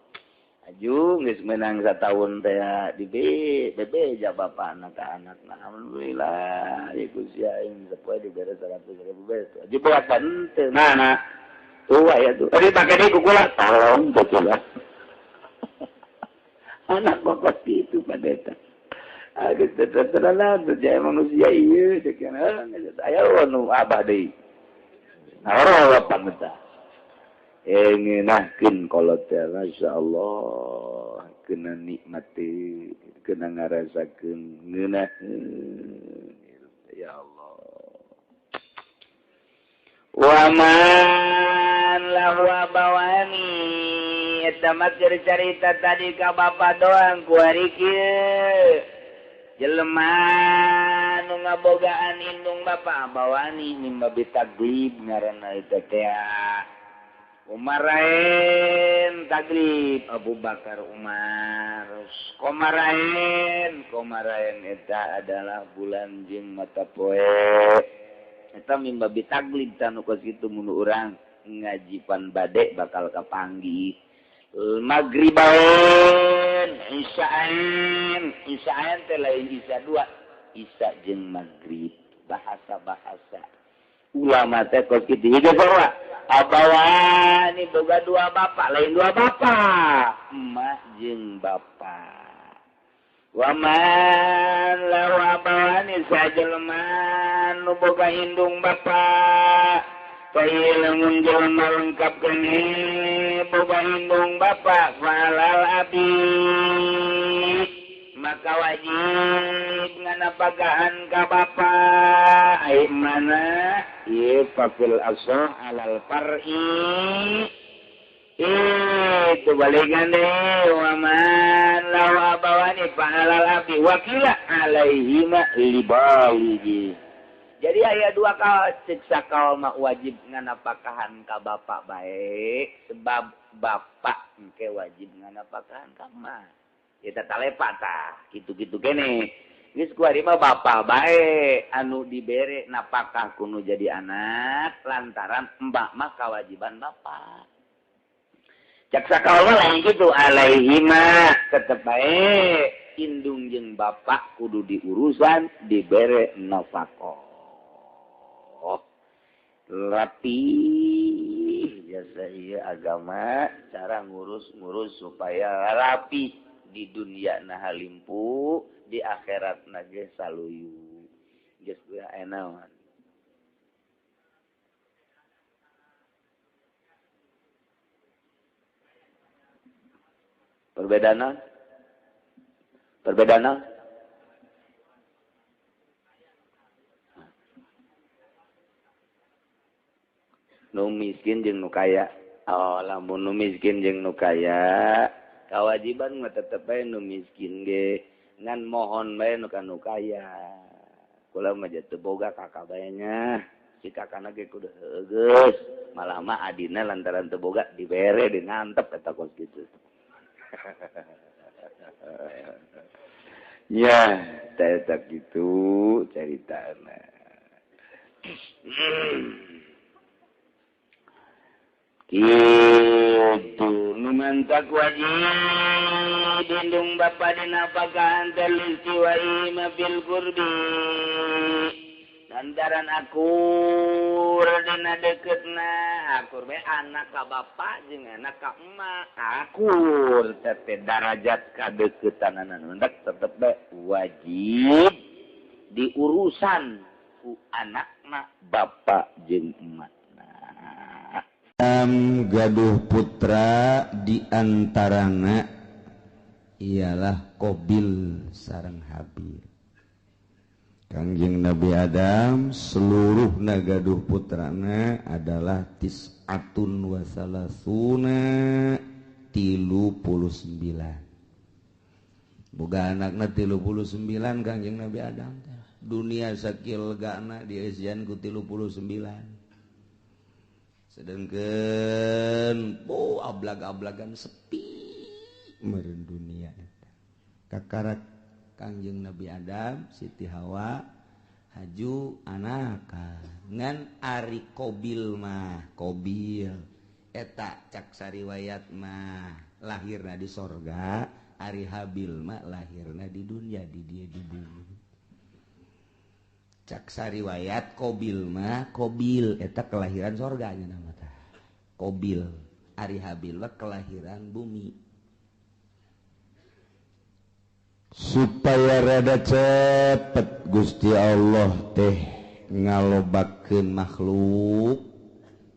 Aju geus meunang sataun teh di bebeja bapak anak ka anak. Alhamdulillah ieu ku sia aing sapoe dibere 100.000 beres. Aju beak henteu. Nah, nah. Tua ya tuh. Tadi pake deui ku kula tolong kula. Anak bapak itu pada eta. Geus tetetelan percaya manusia ieu cek aya nu abah deui. Nah, pangetah. Ngeunahkeun kolot teh masyaallah kena nikmati kena ngarasakeun ngeunaheun ya Allah. Wa man lahu abawani eta mah carita tadi ka bapa doang kuari kieu jelema nu ngabogaan indung bapa abawani mimma bitaglib ngaranna eta teh Umarain taglib Abu Bakar Umar Komarain Komarain eta adalah bulan jeung mata poe eta mimba bitaglib tanu kos kitu mun urang ngajipan bade bakal kapanggih Maghribain Isya'ain Isya'ain teh lain isya dua isya jeung maghrib bahasa-bahasa ulama teh kos kitu ieu sarua abawani boga dua bapak lain dua bapak emak jeung bapak waman lahu abawani sajelema nu boga indung bapak Pai lamun jelema lengkap keneh boga indung bapak falal abi maka wajib nganapakahan ka bapa ai mana ieu fafil asah alal far'i itu balikan deh waman lahu abawani fa alal abi wakila alaihima libaligi. Jadi aya dua kaul cek sakaul mah wajib nganapakahan ka bapak bae sebab bapak engke wajib nganapakahan ka emak. Eta talepa tah kitu-kitu kene. Geus kuari mah bapa bae anu dibere napakah kuno jadi anak lantaran emak mah kewajiban bapak. Cek sakaul mah lain kitu alaihima tetep bae indung jeung bapak kudu diurusan dibere nafkah. Rapi biasa ieu agama cara ngurus-ngurus supaya rapi di dunia nah limpu di akhirat na ge saluyu geus aya naon perbedaan perbedaan nu miskin jeung nu kaya. Oh, lamun nu miskin jeung nu kaya kewajiban mah tetep bae nu miskin ge ngan mohon bae nu ka nu kaya. Kula mah teu boga kakak bae nya. Si kakana ge kudu heugeus. Malah mah adina lantaran teu boga dibere dinantep eta kos kitu. Ya, eta kitu caritana. Kitu nu mantak wajib indung bapa dina pakahan teh listiwai ma fil qurbi Lantaran akur dina deketna akur bae anak ka bapa jeung anak ka emak akur teh darajat kadeukeutanana hendak tetep bae wajib diurusan ku anakna bapa jeung emakna. Gaduh putra di antarana ialah Qabil sareng Habil. Kangjeng Nabi Adam seluruh nagaduh putrana adalah tis'atun wa salasuna 39. Boga anakna 39 Kangjeng Nabi Adam. Dunia sakil legana dieusian ku 39. Sedangkan oh ablag-ablagan sepi meureun dunia eta. Kakarak Kangjeng Nabi Adam, Siti Hawa haju anaka ngan ari Qabil mah Qabil eta cak sariwayat mah lahirna di sorga, ari Habil mah lahirna di dunia di dia di bumi. Cak sariwayat Qabil mah Qabil eta kelahiran sorga nya nama tah Qabil, ari Habil mah kelahiran bumi. Supaya rada cepet Gusti Allah teh ngalobakeun makhluk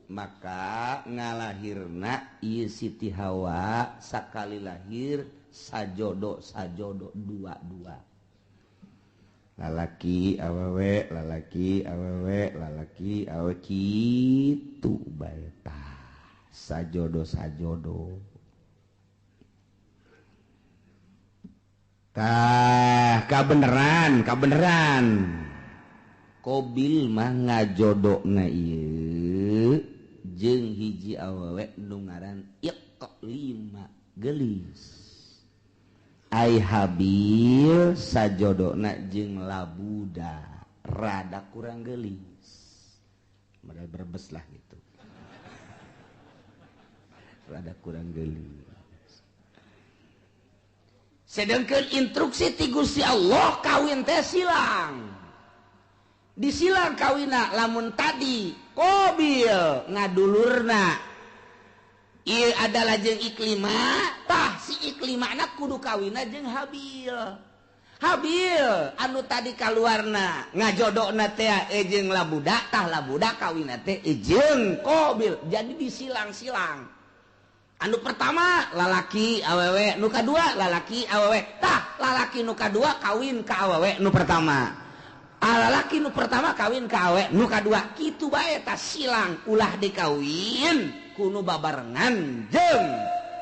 maka ngalahirna ieu Siti Hawa sakali lahir sajodo sajodo dua-dua lalaki awewe lalaki awewe lalaki awewe kitu bae tah sajodo sajodo. Tah kabeneran kabeneran Qabil mah ngajodona ieu jeung hiji awewe nu ngaran Iqlima geulis. Ai Habil sajodona jeung Labuda rada kurang geulis. Modal Brebes lah gitu. Rada kurang geulis. Sedangkan instruksi ti Gusti Allah kawin teh silang. Disilang kawina lamun tadi Qabil ngadulurna ieu adalah jeung Iklima, tah si Iklimana kudu kawina jeung Habil. Habil anu tadi kaluarna ngajodokna teh jeung Labuda, tah Labuda kawina teh jeung Qabil. Jadi disilang-silang. Anu pertama lalaki awewe, nu kadua lalaki awewe. Tah lalaki nu kadua kawin ka awewe nu pertama. Lalaki nu pertama kawin ka awewe nu kadua. Kitu bae tah silang ulah dikawin ku nu babarengan jeung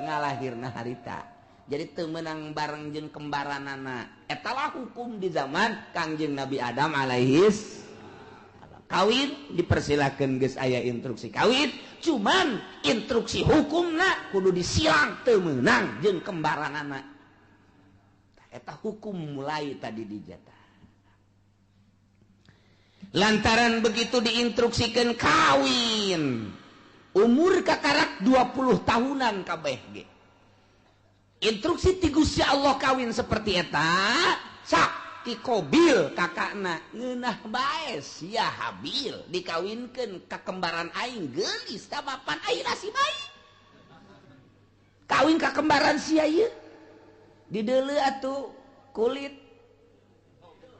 ngalahirna harita. Jadi teu meunang bareng jeung kembaranana. Eta lah hukum di zaman Kangjeng Nabi Adam alaihis. Kawin dipersilakan geus aya instruksi kawin, cuman instruksi hukumna kudu disilang teu meunang jeung kembaranana. Eta hukum mulai tadi dijatah. Lantaran begitu diinstruksikan kawin, umur kakarak 20 tahunan kabeh ge. Instruksi ti Gusti Allah kawin seperti eta, sak ti Qabil kakakna ngeunah bae sia Habil dikawinkeun ka kembaran aing geulis tah bapan aing si bae. Kawin ka kembaran sia ieu dideuleu atuh kulit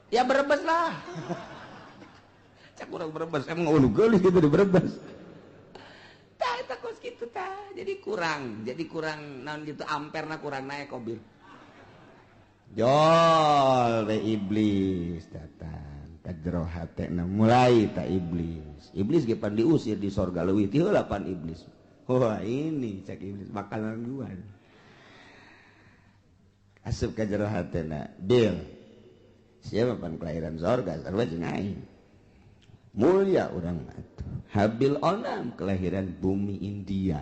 ya Brebes lah. Cak urang Brebes emang ulu geulis gitu di Brebes. Tah eta kos kitu tah jadi kurang naon gitu amperna kurang naik Qabil. Jol we iblis datang ka jero hatena mulai ta iblis. Iblis ge pan diusir di sorga leuwih ti heula pan iblis. Wah ini cek iblis makanan gua. Asup ka jero hatena, Bil. Siapa pan kelahiran sorga sarua jeung aing. Mulia urang atuh. Habil onam kelahiran bumi India.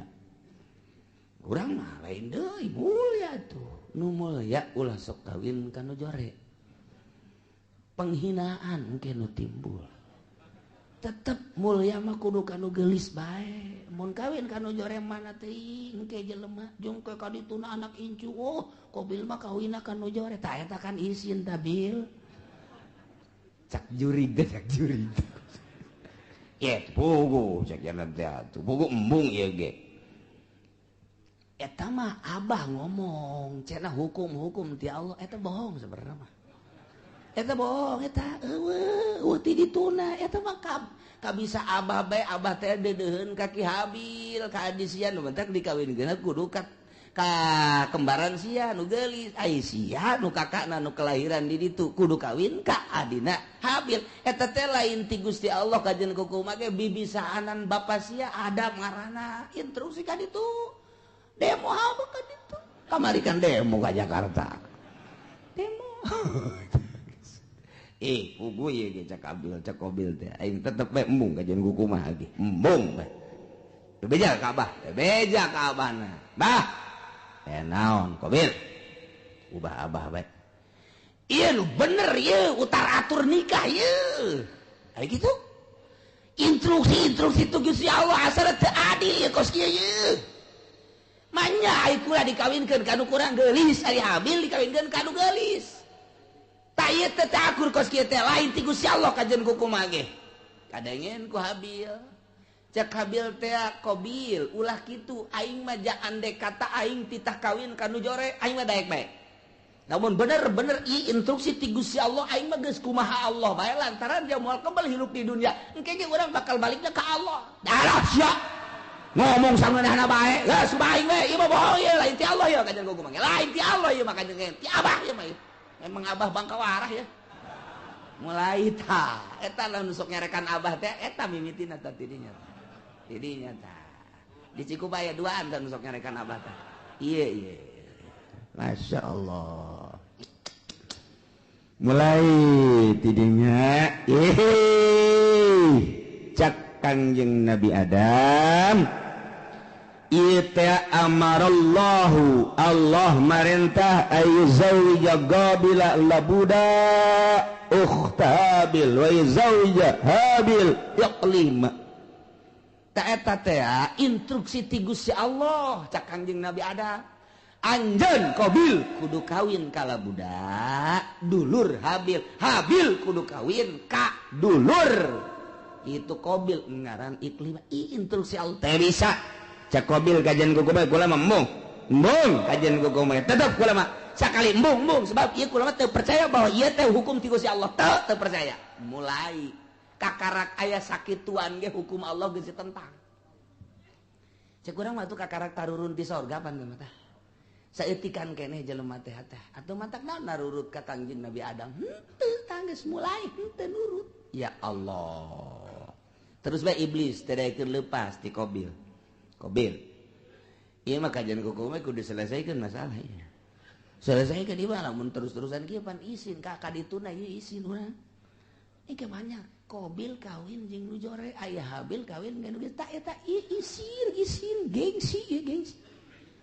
Urang mah lain deui mulia tuh. Nu mulia ulah sok kawin ka nu jore. Penghinaan engke nu timbul. Tetep mulia mah kudu ka nu geulis bae. Mun kawin ka nu jore mana teuing engke jelema jeung ke ka dituna anak incu. Oh, Qabil mah kawinna ka nu jore. Tah eta kan isin tabil. Cak jurig teh cak jurig. Ye pugu cak jalan teh atuh. Pugu embung ieu ge. Eta mah abah ngomong cenah hukum-hukum ti Allah eta bohong sebenarnya mah. Eta bohong eta eueuh ti dituna eta mah kabisa abah bae abah teh deudeuheun ka Ki Habil ka adi sia nu mentak dikawinkeun kudu ka kembaran sia nu geulis ai sia nu kakakna nu kelahiran di ditu kudu kawin ka adina Habil eta teh lain ti Gusti Allah kajen kukumaha ge bibisaanan bapa sia Adam ngaranna instruksi ka ditu demo apa ka ditu kamari kan demo ka Jakarta demo. Pugu ieu ge cak Abil cak Qabil teh aing tetep bae embung kajian kukumaha ge embung bae bebeja ka abah bebeja ka abahna bah naon Qabil ubah abah bae ieu nu bener ieu utar atur nikah ieu aya kitu instruksi-instruksi tu Gusti Allah asal teu adil ieu kos kieu ieu manya ai kula dikawinkeun ka nu kurang geulis ari Habil dikawinkeun ka nu geulis. Ieu teh akur kos kieu teh lain ti Gusti Allah kajen kukumaha ge. Kadengen ku Habil. Cek Habil teh Qabil ulah kitu aing mah andek kata aing titah kawin ka nu jore aing mah daek bae. Namun bener-bener ieu instruksi ti Gusti Allah aing mah geus kumaha Allah bae lantaran dia moal kebal hirup di dunia. Engke ge urang bakal balikna ka Allah. Darah sia. Ngomong sangeunahna bae. Geus aing we ieu mah bohong ieu lain ti Allah ieu kajen kukumaha ge. Lain ti Allah ieu mah kajen ti abah ieu mah. Memang abah bangka warah ya. Mulai ta eta lah nu sok nyarekan abah teh eta mimitina tah tidinya. Tidinya tah. Di Cikubaya duaan tah nu sok nyarekan abah teh. Ieu ieu. Masya Allah. Mulai tidinya cak Kangjeng Nabi Adam Ita amarallahu Allah marintah ayu zawija Qabila labuda ukhta Habil wa yuzawija Habil Iqlima. Ta eta teh instruksi ti Gusti Allah cak Kangjeng Nabi Adam. Anjeun Qabil kudu kawin ka labuda dulur Habil, Habil kudu kawin ka dulur. Itu Qabil ngaran Iqlima. Instruksi Allah teh bisa. Cak Qabil kajian kuku bae kula mah embung. Embung kajian kuku bae tetep kula mah sakali embung embung sebab ieu kula mah teu percaya bahwa ieu teh hukum ti Gusti Allah teu percaya. Mulai kakarak aya sakituan ge hukum Allah geus ditentang. Cek urang mah tuh kakarak tarurun ti sorga pan mah tah. Saeutikan keneh jelema teh teh atuh matak naon narurut ka Kangjeng Nabi Adam. Henteu tah geus mulai henteu nurut. Ya Allah. Terus bae iblis teu daekeun leupas ti Qabil. Qabil. Ieu mah kajian kuku mah kudu diselesaikan masalah ieu. Selesaikan ieu mah lamun terus-terusan kieu pan isin ka kadituna ieu isin urang. Ieu banyak Qabil kawin jeung nu jore, aya Habil kawin jeung nu geus tah eta ieu isin isin gengsi ieu gengsi.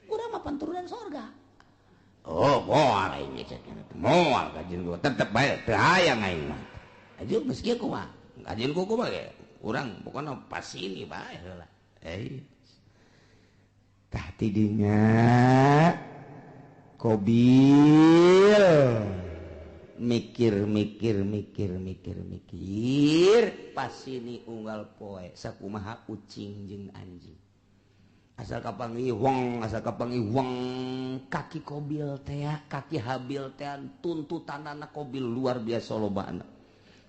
Urang mah panturunan sorga. Oh, moal aing cek. Moal kajian kuku tetep bae teu hayang aing mah. Aja geus kieu kumaha? Kajian kuku mah ge urang pokona pasini bae heula. Tah tidinya Qabil mikir mikir mikir mikir mikir pasini unggal poe sakumaha ucing jeung anjing asal kapanggih wong asal kapanggih wong kaki Qabil teh kaki Habil teh tuntutanana Qabil luar biasa lobana.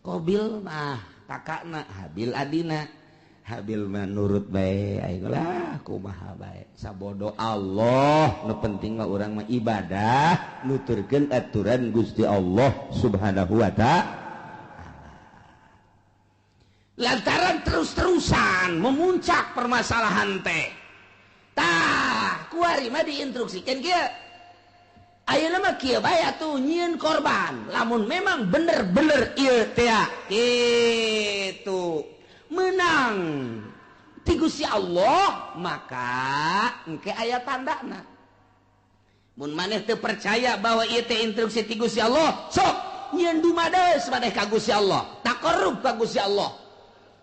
Qabil mah kakakna Habil adina. Habil mah nurut bae aing lah kumaha bae sabodo Allah nu penting mah urang mah ibadah nuturkeun aturan Gusti Allah Subhanahu wa ta'ala. Lantaran terus-terusan memuncak permasalahan teh tah kuari mah diinstruksikeun kieu ayeuna mah kieu bae atuh nyieun korban lamun memang bener-bener ieu teh kitu menang ti Gusti Allah maka engke aya tandana. Mun maneh teu percaya bahwa ieu teh instruksi ti Gusti Allah sok nyieun dumades maneh ka Gusti Allah taqarrub ka Gusti Allah.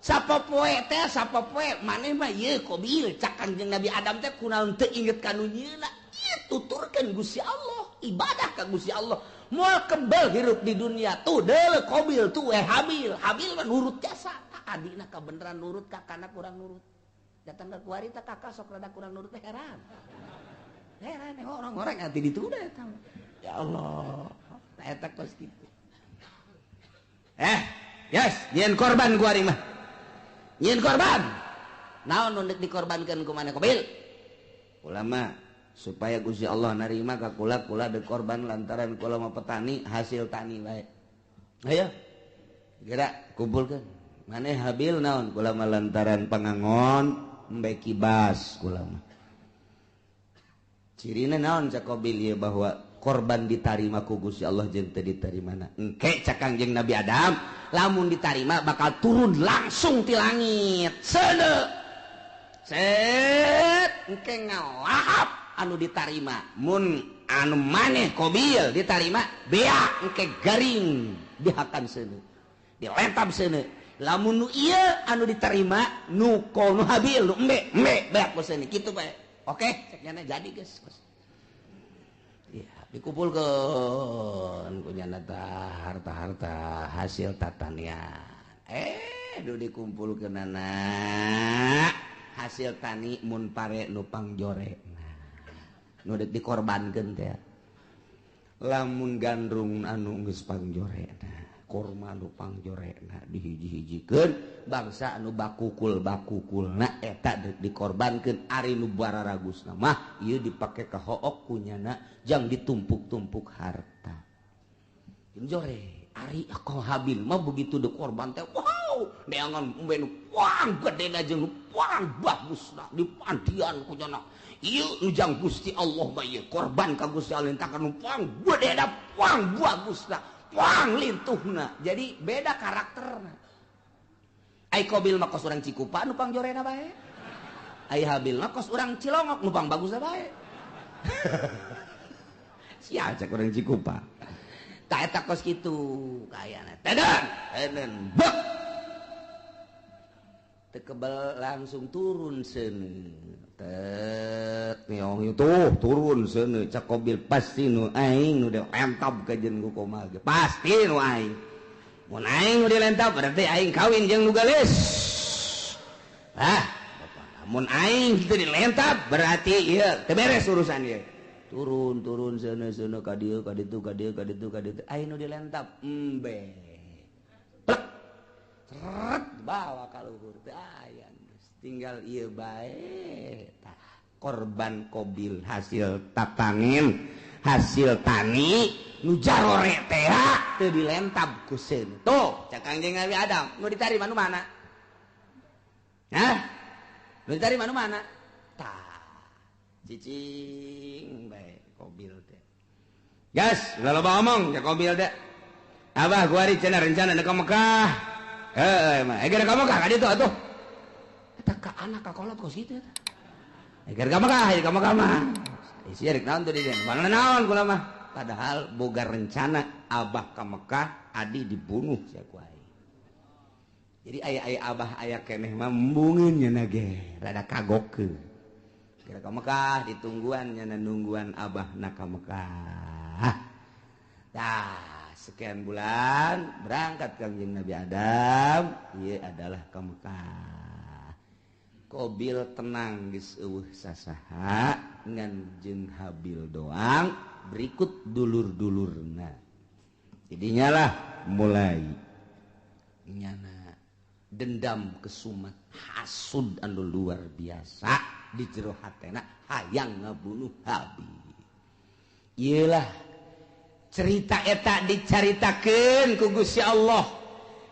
Sapopoe teh sapopoe maneh mah ieu Qabil cak Kangjeng Nabi Adam teh kunaon teu inget ka nu nyieunna ieu tuturkeun Gusti Allah Ibadah ka Gusti Allah. Moal kebel hirup di dunia tuh deuleu Qabil tuh Habil. Habil mah nurut jasa. Adina kabeneran nurut, kakana kurang nurut. Datang ke kuari teh kakak sok rada kurang nurut teh heran. Heran orang-orang ati ditunda eta. Ya Allah, eta kos kitu. Yes, nyieun korban kuari mah. Nyieun korban. Naon nu dikorbankeun ku maneh Qabil? Ulama supaya Gusti Allah narima ka kula, kula deuk korban lantaran kula mah petani hasil tani bae. Ayo. Geura kumpulkeun. Maneh Habil naon kula mah lantaran pangangon embe kibas kula mah. Cirina naon cak Qabil ieu bahwa korban ditarima ku Gusti Allah jeung teu ditarimana. Engke cak Kangjeng Nabi Adam lamun ditarima bakal turun langsung ti langit. Seuneu. Set engke ngalahap anu ditarima. Mun anu maneh Qabil ditarima beak engke garing dihakan seuneu. Dilentab seuneu. Lamun nu ieu anu diterima nu nu Habil nu embe embe beak ku seuneu kitu bae. Oke, cek nyana jadi geus. Ya, dikumpulkeun ku nyana tah harta-harta hasil tatanian. Du dikumpulkeunana hasil tani mun pare nu pangjorena. Nu deuk dikorbankeun teh. Lamun gandrung anu geus pangjorena, korma nu pangjorena dihiji-hijikeun bangsa anu bakukul-bakukulna eta deuk dikorbankeun ari nu bararagusna mah ieu dipake ka hook ku nyana jang ditumpuk-tumpuk harta. Jore ari ka Habil mah begitu dikorban teh wow neangan embe nu puang gedena jeung nu puang bagusna dipandian ku nyana ieu nu jang Gusti Allah mah ieu korban ka Gusti Allah entakan nu puang gedena puang bagusna puang lintuhna. Jadi beda karakterna. Ai Qabil mah kos urang Cikupa nu pangjorena bae. Ai Habil mah kos urang Cilongok nu pang bagusna bae. Sia cek urang Cikupa. Tah eta kos kitu kayana. Teden, teden bek. Teu kebel langsung turun seuneu. Tet nyong tuh turun seuneu cak Qabil pasti nu aing nu dilentab ka jeung ku komal ge. Pasti nu aing. Mun aing nu dilentab berarti aing kawin jeung nu geulis. Ah, mun aing teu dilentab berarti ieu teu beres urusan ieu. Turun turun seuneu seuneu ka dieu ka ditu ka dieu ka ditu ka ditu aing nu dilentab embe. Plek. Seret bawa ka luhur teu aya. Tinggal ieu bae tah korban Qabil hasil tatanin hasil tani nu jarore teh teu dilentab ku seuneu. Tuh cak Kangjeng Nabi Adam nu ditarima nu mana? Hah? Nu ditarima nu mana? Tah cicing bae Qabil teh. Gas, ulah loba omong cak Qabil teh. Abah kuari cenah rencana ka Mekah. Heuh mah, geura ka Mekah ka ditu atuh. Eta ka anak ka kolot kos kitu eta. Eger ka Mekah, ka Mekah mah. Isi rek naon tuh di dieu? Mana naon kula mah. Padahal boga rencana abah ka Mekah, adi dibunuh sia ku aing. Jadi aya-aya abah aya keneh mah embungeun nya ge, rada kagokeun. Geura ka Mekah ditungguan nya nungguan abahna ka Mekah. Tah, sekian bulan berangkat Kangjeng Nabi Adam, ieu adalah ka Mekah. Qabil tenang geus eueuh sasaha ngan jeung Habil doang berikut dulur-dulurna. Jadinya lah mulai nyana dendam kesumat hasud anu luar biasa di jero hatena hayang ngabunuh Habil. Ieulah cerita eta dicaritakeun ku Gusti Allah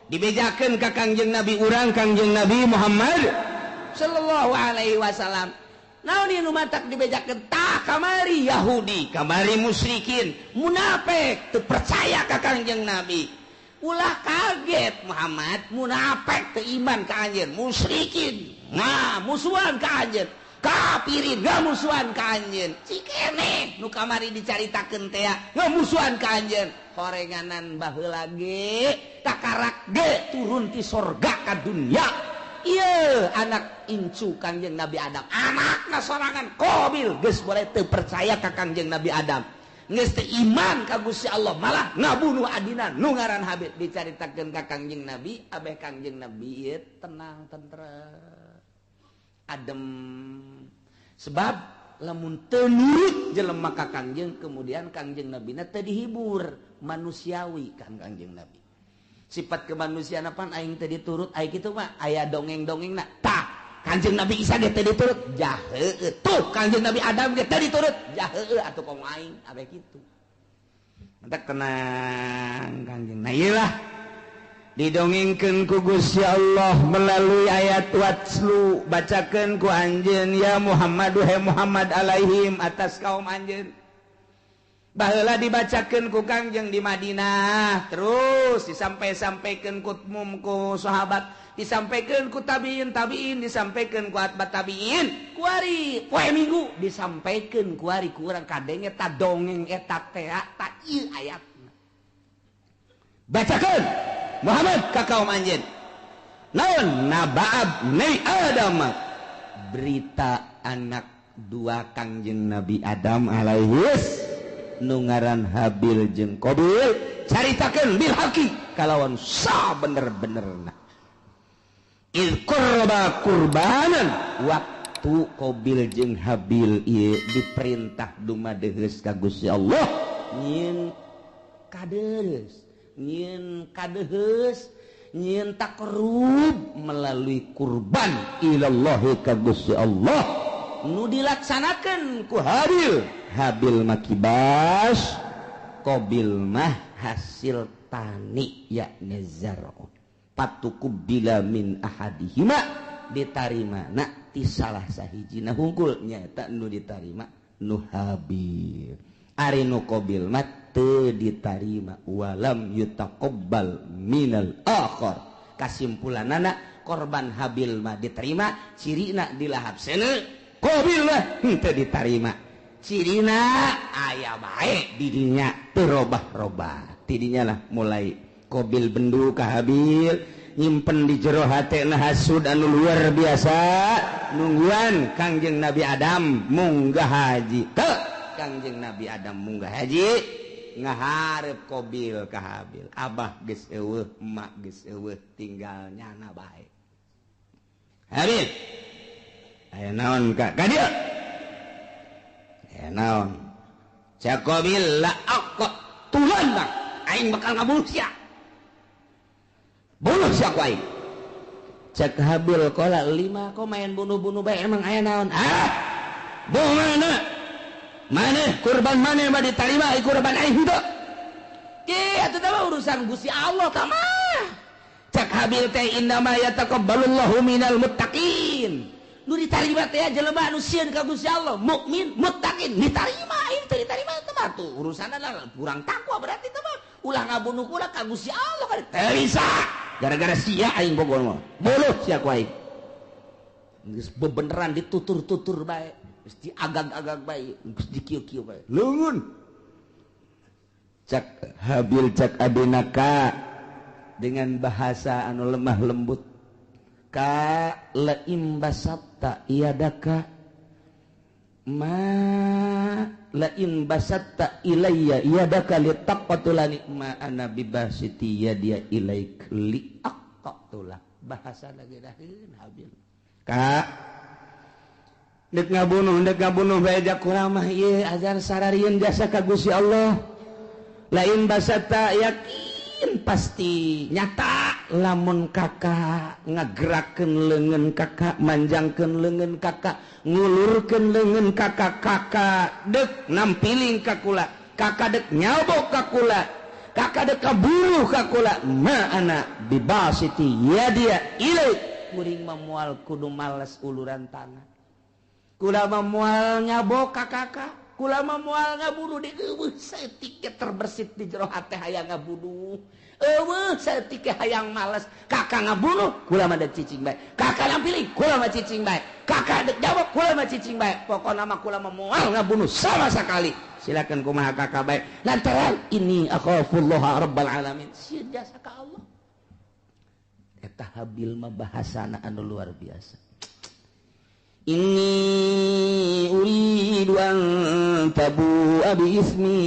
dibejakeun ka Kangjeng Nabi urang Kangjeng Nabi Muhammad sallallahu alaihi wasallam. Naon ieu nu matak dibejakeun tah kamari Yahudi, kamari musyrikin, munafik teu percaya ka Kangjeng Nabi. Ulah kaget Muhammad, munafik teu iman ka anjeun, musyrikin, nah musuhan ka anjeun, kafirin ngamusuhan ka anjeun. Cikene nu kamari dicaritakeun teh ngamusuhan ka anjeun. Horenganan baheula ge takarak ge turun ti sorga ka dunya. Iya anak incu Kangjeng Nabi Adam, anakna sorangan Qabil geus boleh teu percaya ka Kangjeng Nabi Adam. Geus teu iman ka Gusti Allah malah ngabunuh adina nu ngaran Habil. Dicaritakeun ka Kangjeng Nabi, abeh Kangjeng Nabi ieu tenang tentrem adem. Sebab lamun teu nurut jelema ka Kangjeng, kemudian Kangjeng Nabina teu dihibur, manusiawi kan Kangjeng Nabi. Sifat kemanusiaan apaan aing teu diturut, aing kitu mah aya dongeng-dongengna. Tah, Kangjeng Nabi Isa ge teu diturut, jaheueuh. Tuh Kangjeng Nabi Adam ge teu diturut, jaheueuh atuh komo aing abeh kitu. Mentak tenang Kangjeng. Nah ieu lah didongengkeun ku Gusti Allah melalui ayat watslu, bacakeun ku anjeun ya Muhammad he Muhammad alaihim atas kaum anjeun. Baheula dibacakeun ku Kangjeng di Madinah, terus disampai-sampaikeun ku umum ku sahabat, disampaikan ku tabiin tabiin, disampaikan ku atba tabiin, kuari poe Minggu disampaikan kuari ku urang kadenge ta dongeng eta teh ta ieu ayatna. Bacakeun Muhammad ka kaum anjeun. Naon nabaab nei Adam, berita anak dua Kangjeng Nabi Adam alaihis nu ngaran Habil jeung Qabil, caritakeun bil haqi kalawan sa bener-benerna. Iz qurba qurbanan, waktu Qabil jeung Habil ieu diperintah dumadeheus ka Gusti Allah nyieun kadeus, nyieun kadeheus, nyieun takrub melalui kurban ilallahi ka Gusti Allah nu dilaksanakeun ku Habil. Habil mah kibas, Qabil mah hasil tani yakni zar'un. Patuqubila min ahadihima, ditarima na ti salah sahijina hungkul nyaeta nu ditarima nu Habil. Ari nu Qabil mah teu ditarima, walam yutaqabbal minal akhar. Kasimpulanana korban Habil mah diterima, cirina dilahap seuneu, Qabil mah henteu ditarima. Cirina aya bae didinya teu robah-robah. Tidinya lah mulai Qabil bendu ka Habil, nyimpen di jero hatena hasud anu luar biasa, nungguan Kangjeng Nabi Adam munggah haji. Teu Kangjeng Nabi Adam munggah haji ngaharep Qabil ka Habil. Abah geus eueuh, emak geus eueuh, tinggal nyana bae. Habil, aya naon ka ka dieu? Aya naon? Cak Qabil la aqqa tulan bang, aing bakal ngabunuh sia. Bunuh sia ku aing. Cak Habil qala lima kok main bunuh-bunuh bae emang aya naon? Ah, bunuh mana? Maneh kurban maneh mah ditarima ai kurban aing henteu. Ki atuh teh urusan Gusti Allah tah mah. Cak Habil teh innama yataqabbalullahu minal muttaqin. Nu ditarima teh jelema anu sieun ka Gusti Allah, mukmin, muttaqin, ditarima aing teu ditarima teh mah tuh urusanna kurang takwa berarti teh mah. Ulah ngabunuh kula ka Gusti Allah kan teu bisa. Gara-gara sia aing bogor mah. Boluh sia ku aing. Geus bebeneran ditutur-tutur bae, geus diagag-agag bae, geus dikieu-kieu bae. Leungeun. Cak Habil cak adina ka dengan bahasa anu lemah lembut. Ka laim basatta iadaka ma lain basatta ilayya iadaka litaqatulani ma ana bibasiti yadia ilaik liaqatula. Bahasa lagi daheun Habil. Ka dek ngabunuh bae jak kurang mah ieu ajar sararieun jasa ka Gusti Allah. Lain basatta yakin pasti nyata lamun kakak ngagerakeun leungeun kakak, manjangkeun leungeun kakak, ngulurkeun leungeun kakak, kakak dek nampiling ka kula, kakak dek nyabok ka kula, kakak dek kabunuh ka kula, ma ana bibasiti yadia ilaik. Kuring mah moal kudu males uluran tangan, kula mah moal nyabok ka kakak, kula mah moal ngabunuh di eueuh saeutik terbersit di jero hate hayang ngabunuh. Eueuh saeutik hayang males, kakak ngabunuh kula mah dek cicing bae, kakak nampiling kula mah cicing bae, kakak dek jawab kula mah cicing bae, pokona mah kula mah moal ngabunuh sama sekali. Silakan kumaha kakak bae lantaran ini akhafullaha rabbal alamin, sieun jasa ka Allah. Eta Habil mah bahasana anu luar biasa. Inni uridu an an tabu'a bi ismi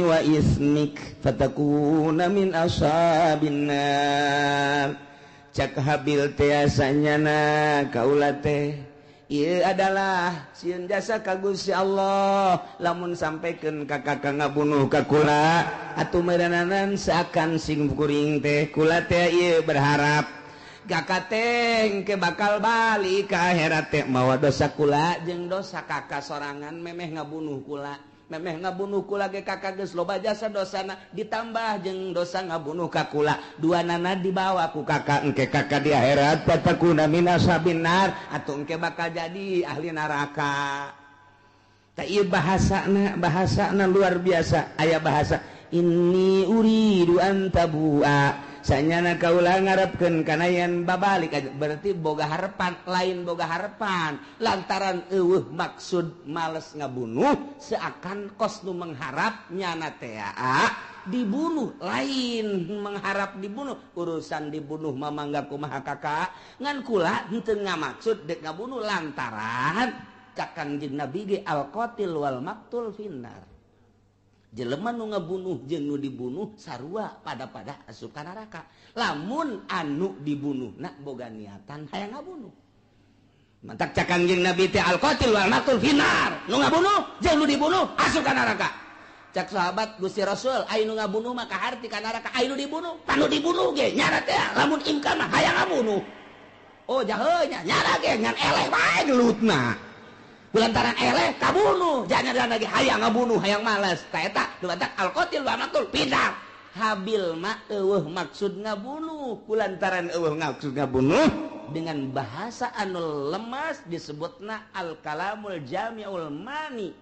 wa ismik fatakuna min ashabin nar. Cak Habil teh asanyana kaula teh ieu adalah sieun jasa ka Gusti Allah lamun sampaikan ka kakak ngabunuh ka kula atuh meureunanan seakan sing kuring teh kula teh ieu berharap kakak teh engke bakal balik ka akhirat teh mawa dosa kula jeung dosa kakak sorangan memeh ngabunuh kula memeh ngabunuh kula ge kakak geus loba jasa dosana ditambah jeung dosa ngabunuh ka kula dua nana dibawa ku kakak engke kakak di akhirat fatakuna min ashabin nar atuh engke bakal jadi ahli neraka. Tah ieu bahasana bahasana luar biasa aya bahasa inni uridu an tabua sanyana kaula ngarepkeun kana yen babalik berarti boga harapan lain boga harapan lantaran eueuh maksud males ngabunuh seakan kos nu mengharap nyana teh dibunuh lain mengharap dibunuh urusan dibunuh mamangga kumaha kakak ngan kula henteu ngamaksud dek ngabunuh lantaran cak Kangjeng Nabi ge al qatil wal maqtul finnar. Jelema nu ngabunuh jeung nu dibunuh sarua pada-pada asup ka neraka. Lamun anu dibunuh na boga niatan hayang ngabunuh. Mantak cak Kangjeng Nabi teh al qatil wal maqtul finnar. Nu ngabunuh jeung nu dibunuh asup ka neraka. Cak sahabat Gusti Rasul aya nu ngabunuh mah kaharti ka neraka, aya nu dibunuh panu dibunuh ge nyara teh lamun imkan mah hayang ngabunuh. Oh jahe nya nyara ge ngan eleh wae gelutna. Lantaran eleh kabunuh jangan lagi hayang ngabunuh hayang malas ta eta dumantak al-qatil wa maqtul pindah. Habil mah eueuh maksud ngabunuh kulantaran eueuh maksud ngabunuh dengan bahasa anu lemas disebutna al-kalamul jami'ul mani.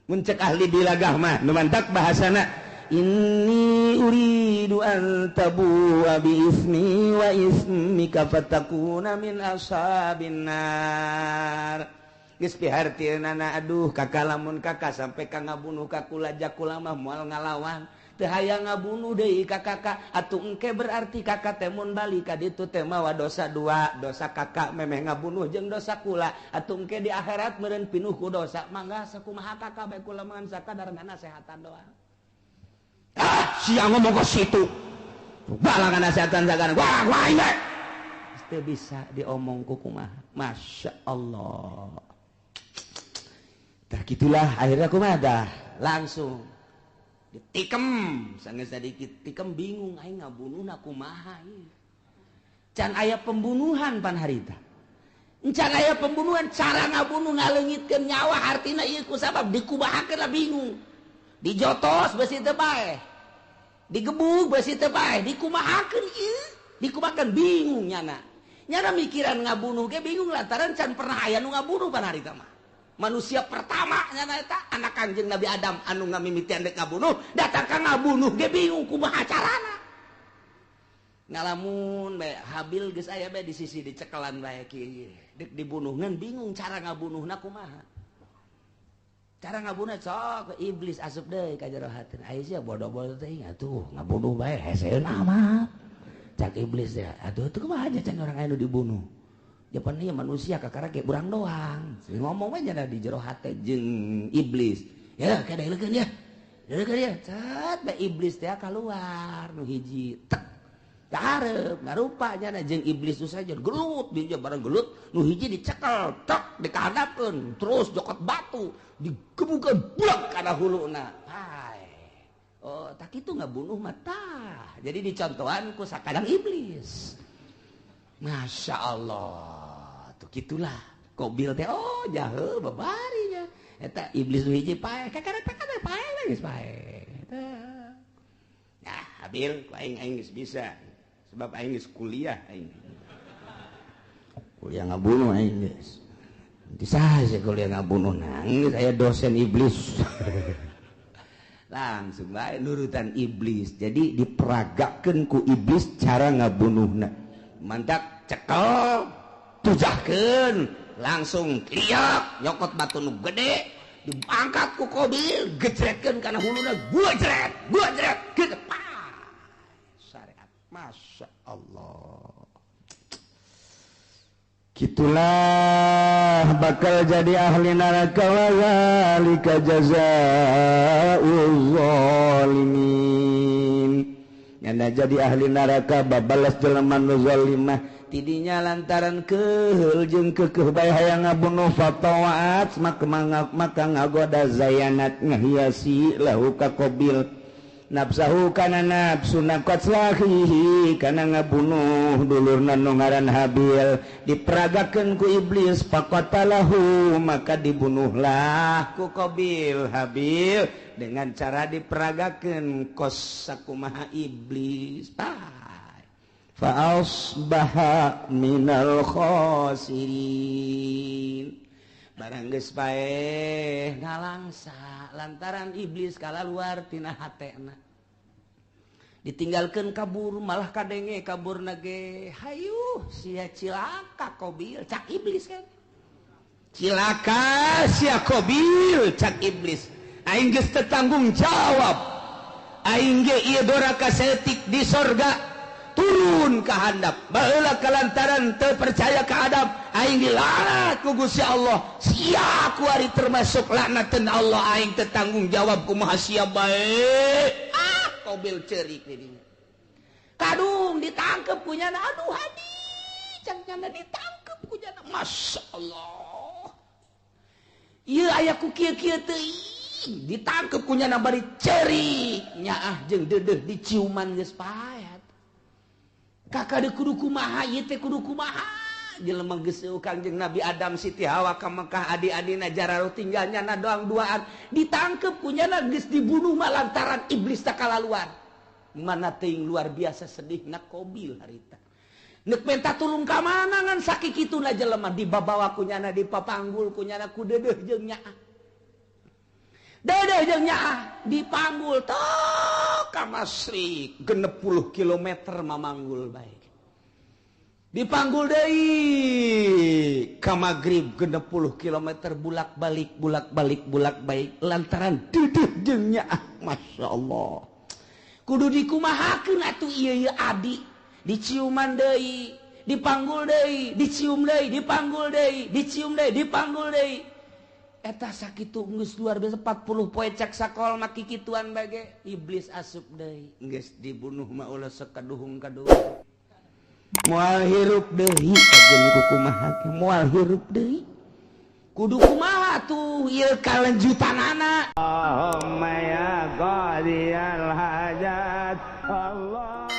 Mun cek ahli bilagah mah dumantak bahasana inni uridu an tabu'a bi ismi wa ismika fatakuna min ashabin nar. Geus pihartieunana aduh kakak lamun kakak sampai ka ngabunuh ka kula jakula mah moal ngalawan teu hayang ngabunuh deui ka kakak atuh engke berarti kakak teh mun balik ka ditu teh mawa dosa dua dosa kakak memeh ngabunuh jeung dosa kula atuh engke di akhirat meureun pinuh ku dosa mangga sakumaha kakak bae kula mah sakadar nasehatan doang. Ah sia ngomong ka situ balangan nasehatan sagana wah wah bae teu bisa diomong ku kumaha. Masya Allah. Tah gitulah akhirnya kumaha dah langsung ditikem sanggeus sadikit tikem bingung aing ngabunuhna kumaha ieu can aya pembunuhan pan harita can aya pembunuhan cara ngabunuh ngaleungitkeun nyawa hartina ieu ku sabab dikumahakeun lah bingung dijotos beusi teu bae digebug beusi teu bae dikumahakeun ieu dikumahakeun bingung nyana nyana mikiran ngabunuh ge bingung lantaran can pernah aya nu ngabunuh pan harita mah. Manusia pertama nyana eta anak Kangjeng Nabi Adam anu ngamimitian dek ngabunuh datang ka ngabunuh ge bingung kumaha carana ngalamun bae Habil geus aya bae di sisi dicekelan bae kieu dek dibunuh ngan bingung cara ngabunuhna kumaha cara ngabunuh sok iblis asup deui ka jero hateun aya sia bodoh-bodoh teh atuh ngabunuh bae heseuna mah cak iblis teh atuh teu kumaha can urang aya nu dibunuh japan ieu manusia kakara ge urang doang ngomong we nya di jero hate jeung iblis ya kadeulekeun ya deulekeun ya cat bae iblis teh kaluar nu hiji tek kahareup ngarupa nya jeung iblis nu saja gelut dia bareng gelut nu hiji dicekel tek dikahadapkeun terus jokot batu digebukeun buak kana huluna pae oh tak kitu ngabunuh mah tah jadi dicontohan ku sakadang iblis. Masya Allah, tuh gitulah. Kobil teh, oh jahe babarinya. Eta iblis nu hiji pae, kakara kakara pae geus pae. Nah, Habil, aing aing geus bisa. Sebab aing geus kuliah aing. Kuliah ngabunuh aing geus. Nanti saha kuliah ngabunuh nangis aya dosen iblis. Langsung bae nurutan iblis. Jadi diperagakeun ku iblis cara ngabunuhna. Mantak cekel tujahkeun langsung liak nyokot batu nu gede diangkat ku Kobil gejretkeun kana huluna gua jret gitu syariat. Masya Allah Kitulah bakal jadi ahli neraka wa zalika jazaa'uz zalimin. Nyana jadi ahli neraka babalas jelema nu zalimah tidinya lantaran keheul jeung keukeuh bae hayang ngabunuh fatawaat maka ngagoda zayanat ngahiasi lahu ka Qabil nafsahu kana nafsu naqatlahihi kana ngabunuh dulurna nu ngaran Habil diperagakeun ku iblis faqatalahu maka dibunuhlah ku Qabil Habil dengan cara diperagakeun kos sakumaha iblis fa asbaha minal khasirin. Barang geus paeh ngalangsa lantaran iblis kalaluar tina hatena ditinggalkeun kabur malah kadenge kaburna ge hayu sia cilaka Qabil cak iblis kan cilaka sia Qabil cak iblis aing geus teu tanggung jawab aing ge ieu doraka saeutik di sorga turun ka handap baheula kalantaran teu percaya ka Adam aing dilaknat ku Gusti Allah sia kuari termasuk laknateun Allah aing teu tanggung jawab kumaha sia bae ah Qabil ceurik di dinya kadung ditangkep ku nyana aduh hadi cang nyana ditangkep ku nyana masyaallah ieu aya ku kieu-kieu teuing ditangkep ku nyana bari ceurik nyaah jeung deudeuh diciuman geus pae kakak de kudu kumaha ieu teh kudu kumaha jelema geus Kangjeng Nabi Adam Siti Hawa ka Mekah adi-adina jararuh tinggal nyana doang duaan ditangkep ku nyana geus dibunuh mah lantaran iblis tak kalaluar mana teuing luar biasa sedihna Qabil harita neuk menta tulung ka mana ngan sakikituna jelema dibabawa ku nyana dipapanggul ku nyana ku deudeuh jeung nyaah deudeuh jeung nyaah dipanggul tok ka Masrik 60 km mamanggul bae dipanggul deui ka magrib 60 km bulak-balik bulak-balik bulak-balik lantaran deudeuh jeung nyaah masyaallah kudu dikumahakeun atuh ieu ieu adi diciuman deui dipanggul deui dicium deui dipanggul deui dicium deui dipanggul deui eta sakitu geus luar biasa 40 poe cak sakol mah kikituan bage iblis asup deui geus dibunuh mah ulah sekaduhung kaduhung moal hirup deui kajeun ku kumaha moal hirup deui kudu kumaha tuh ieu kalanjutanana. Allahumma ya qadiyal hajat Allah.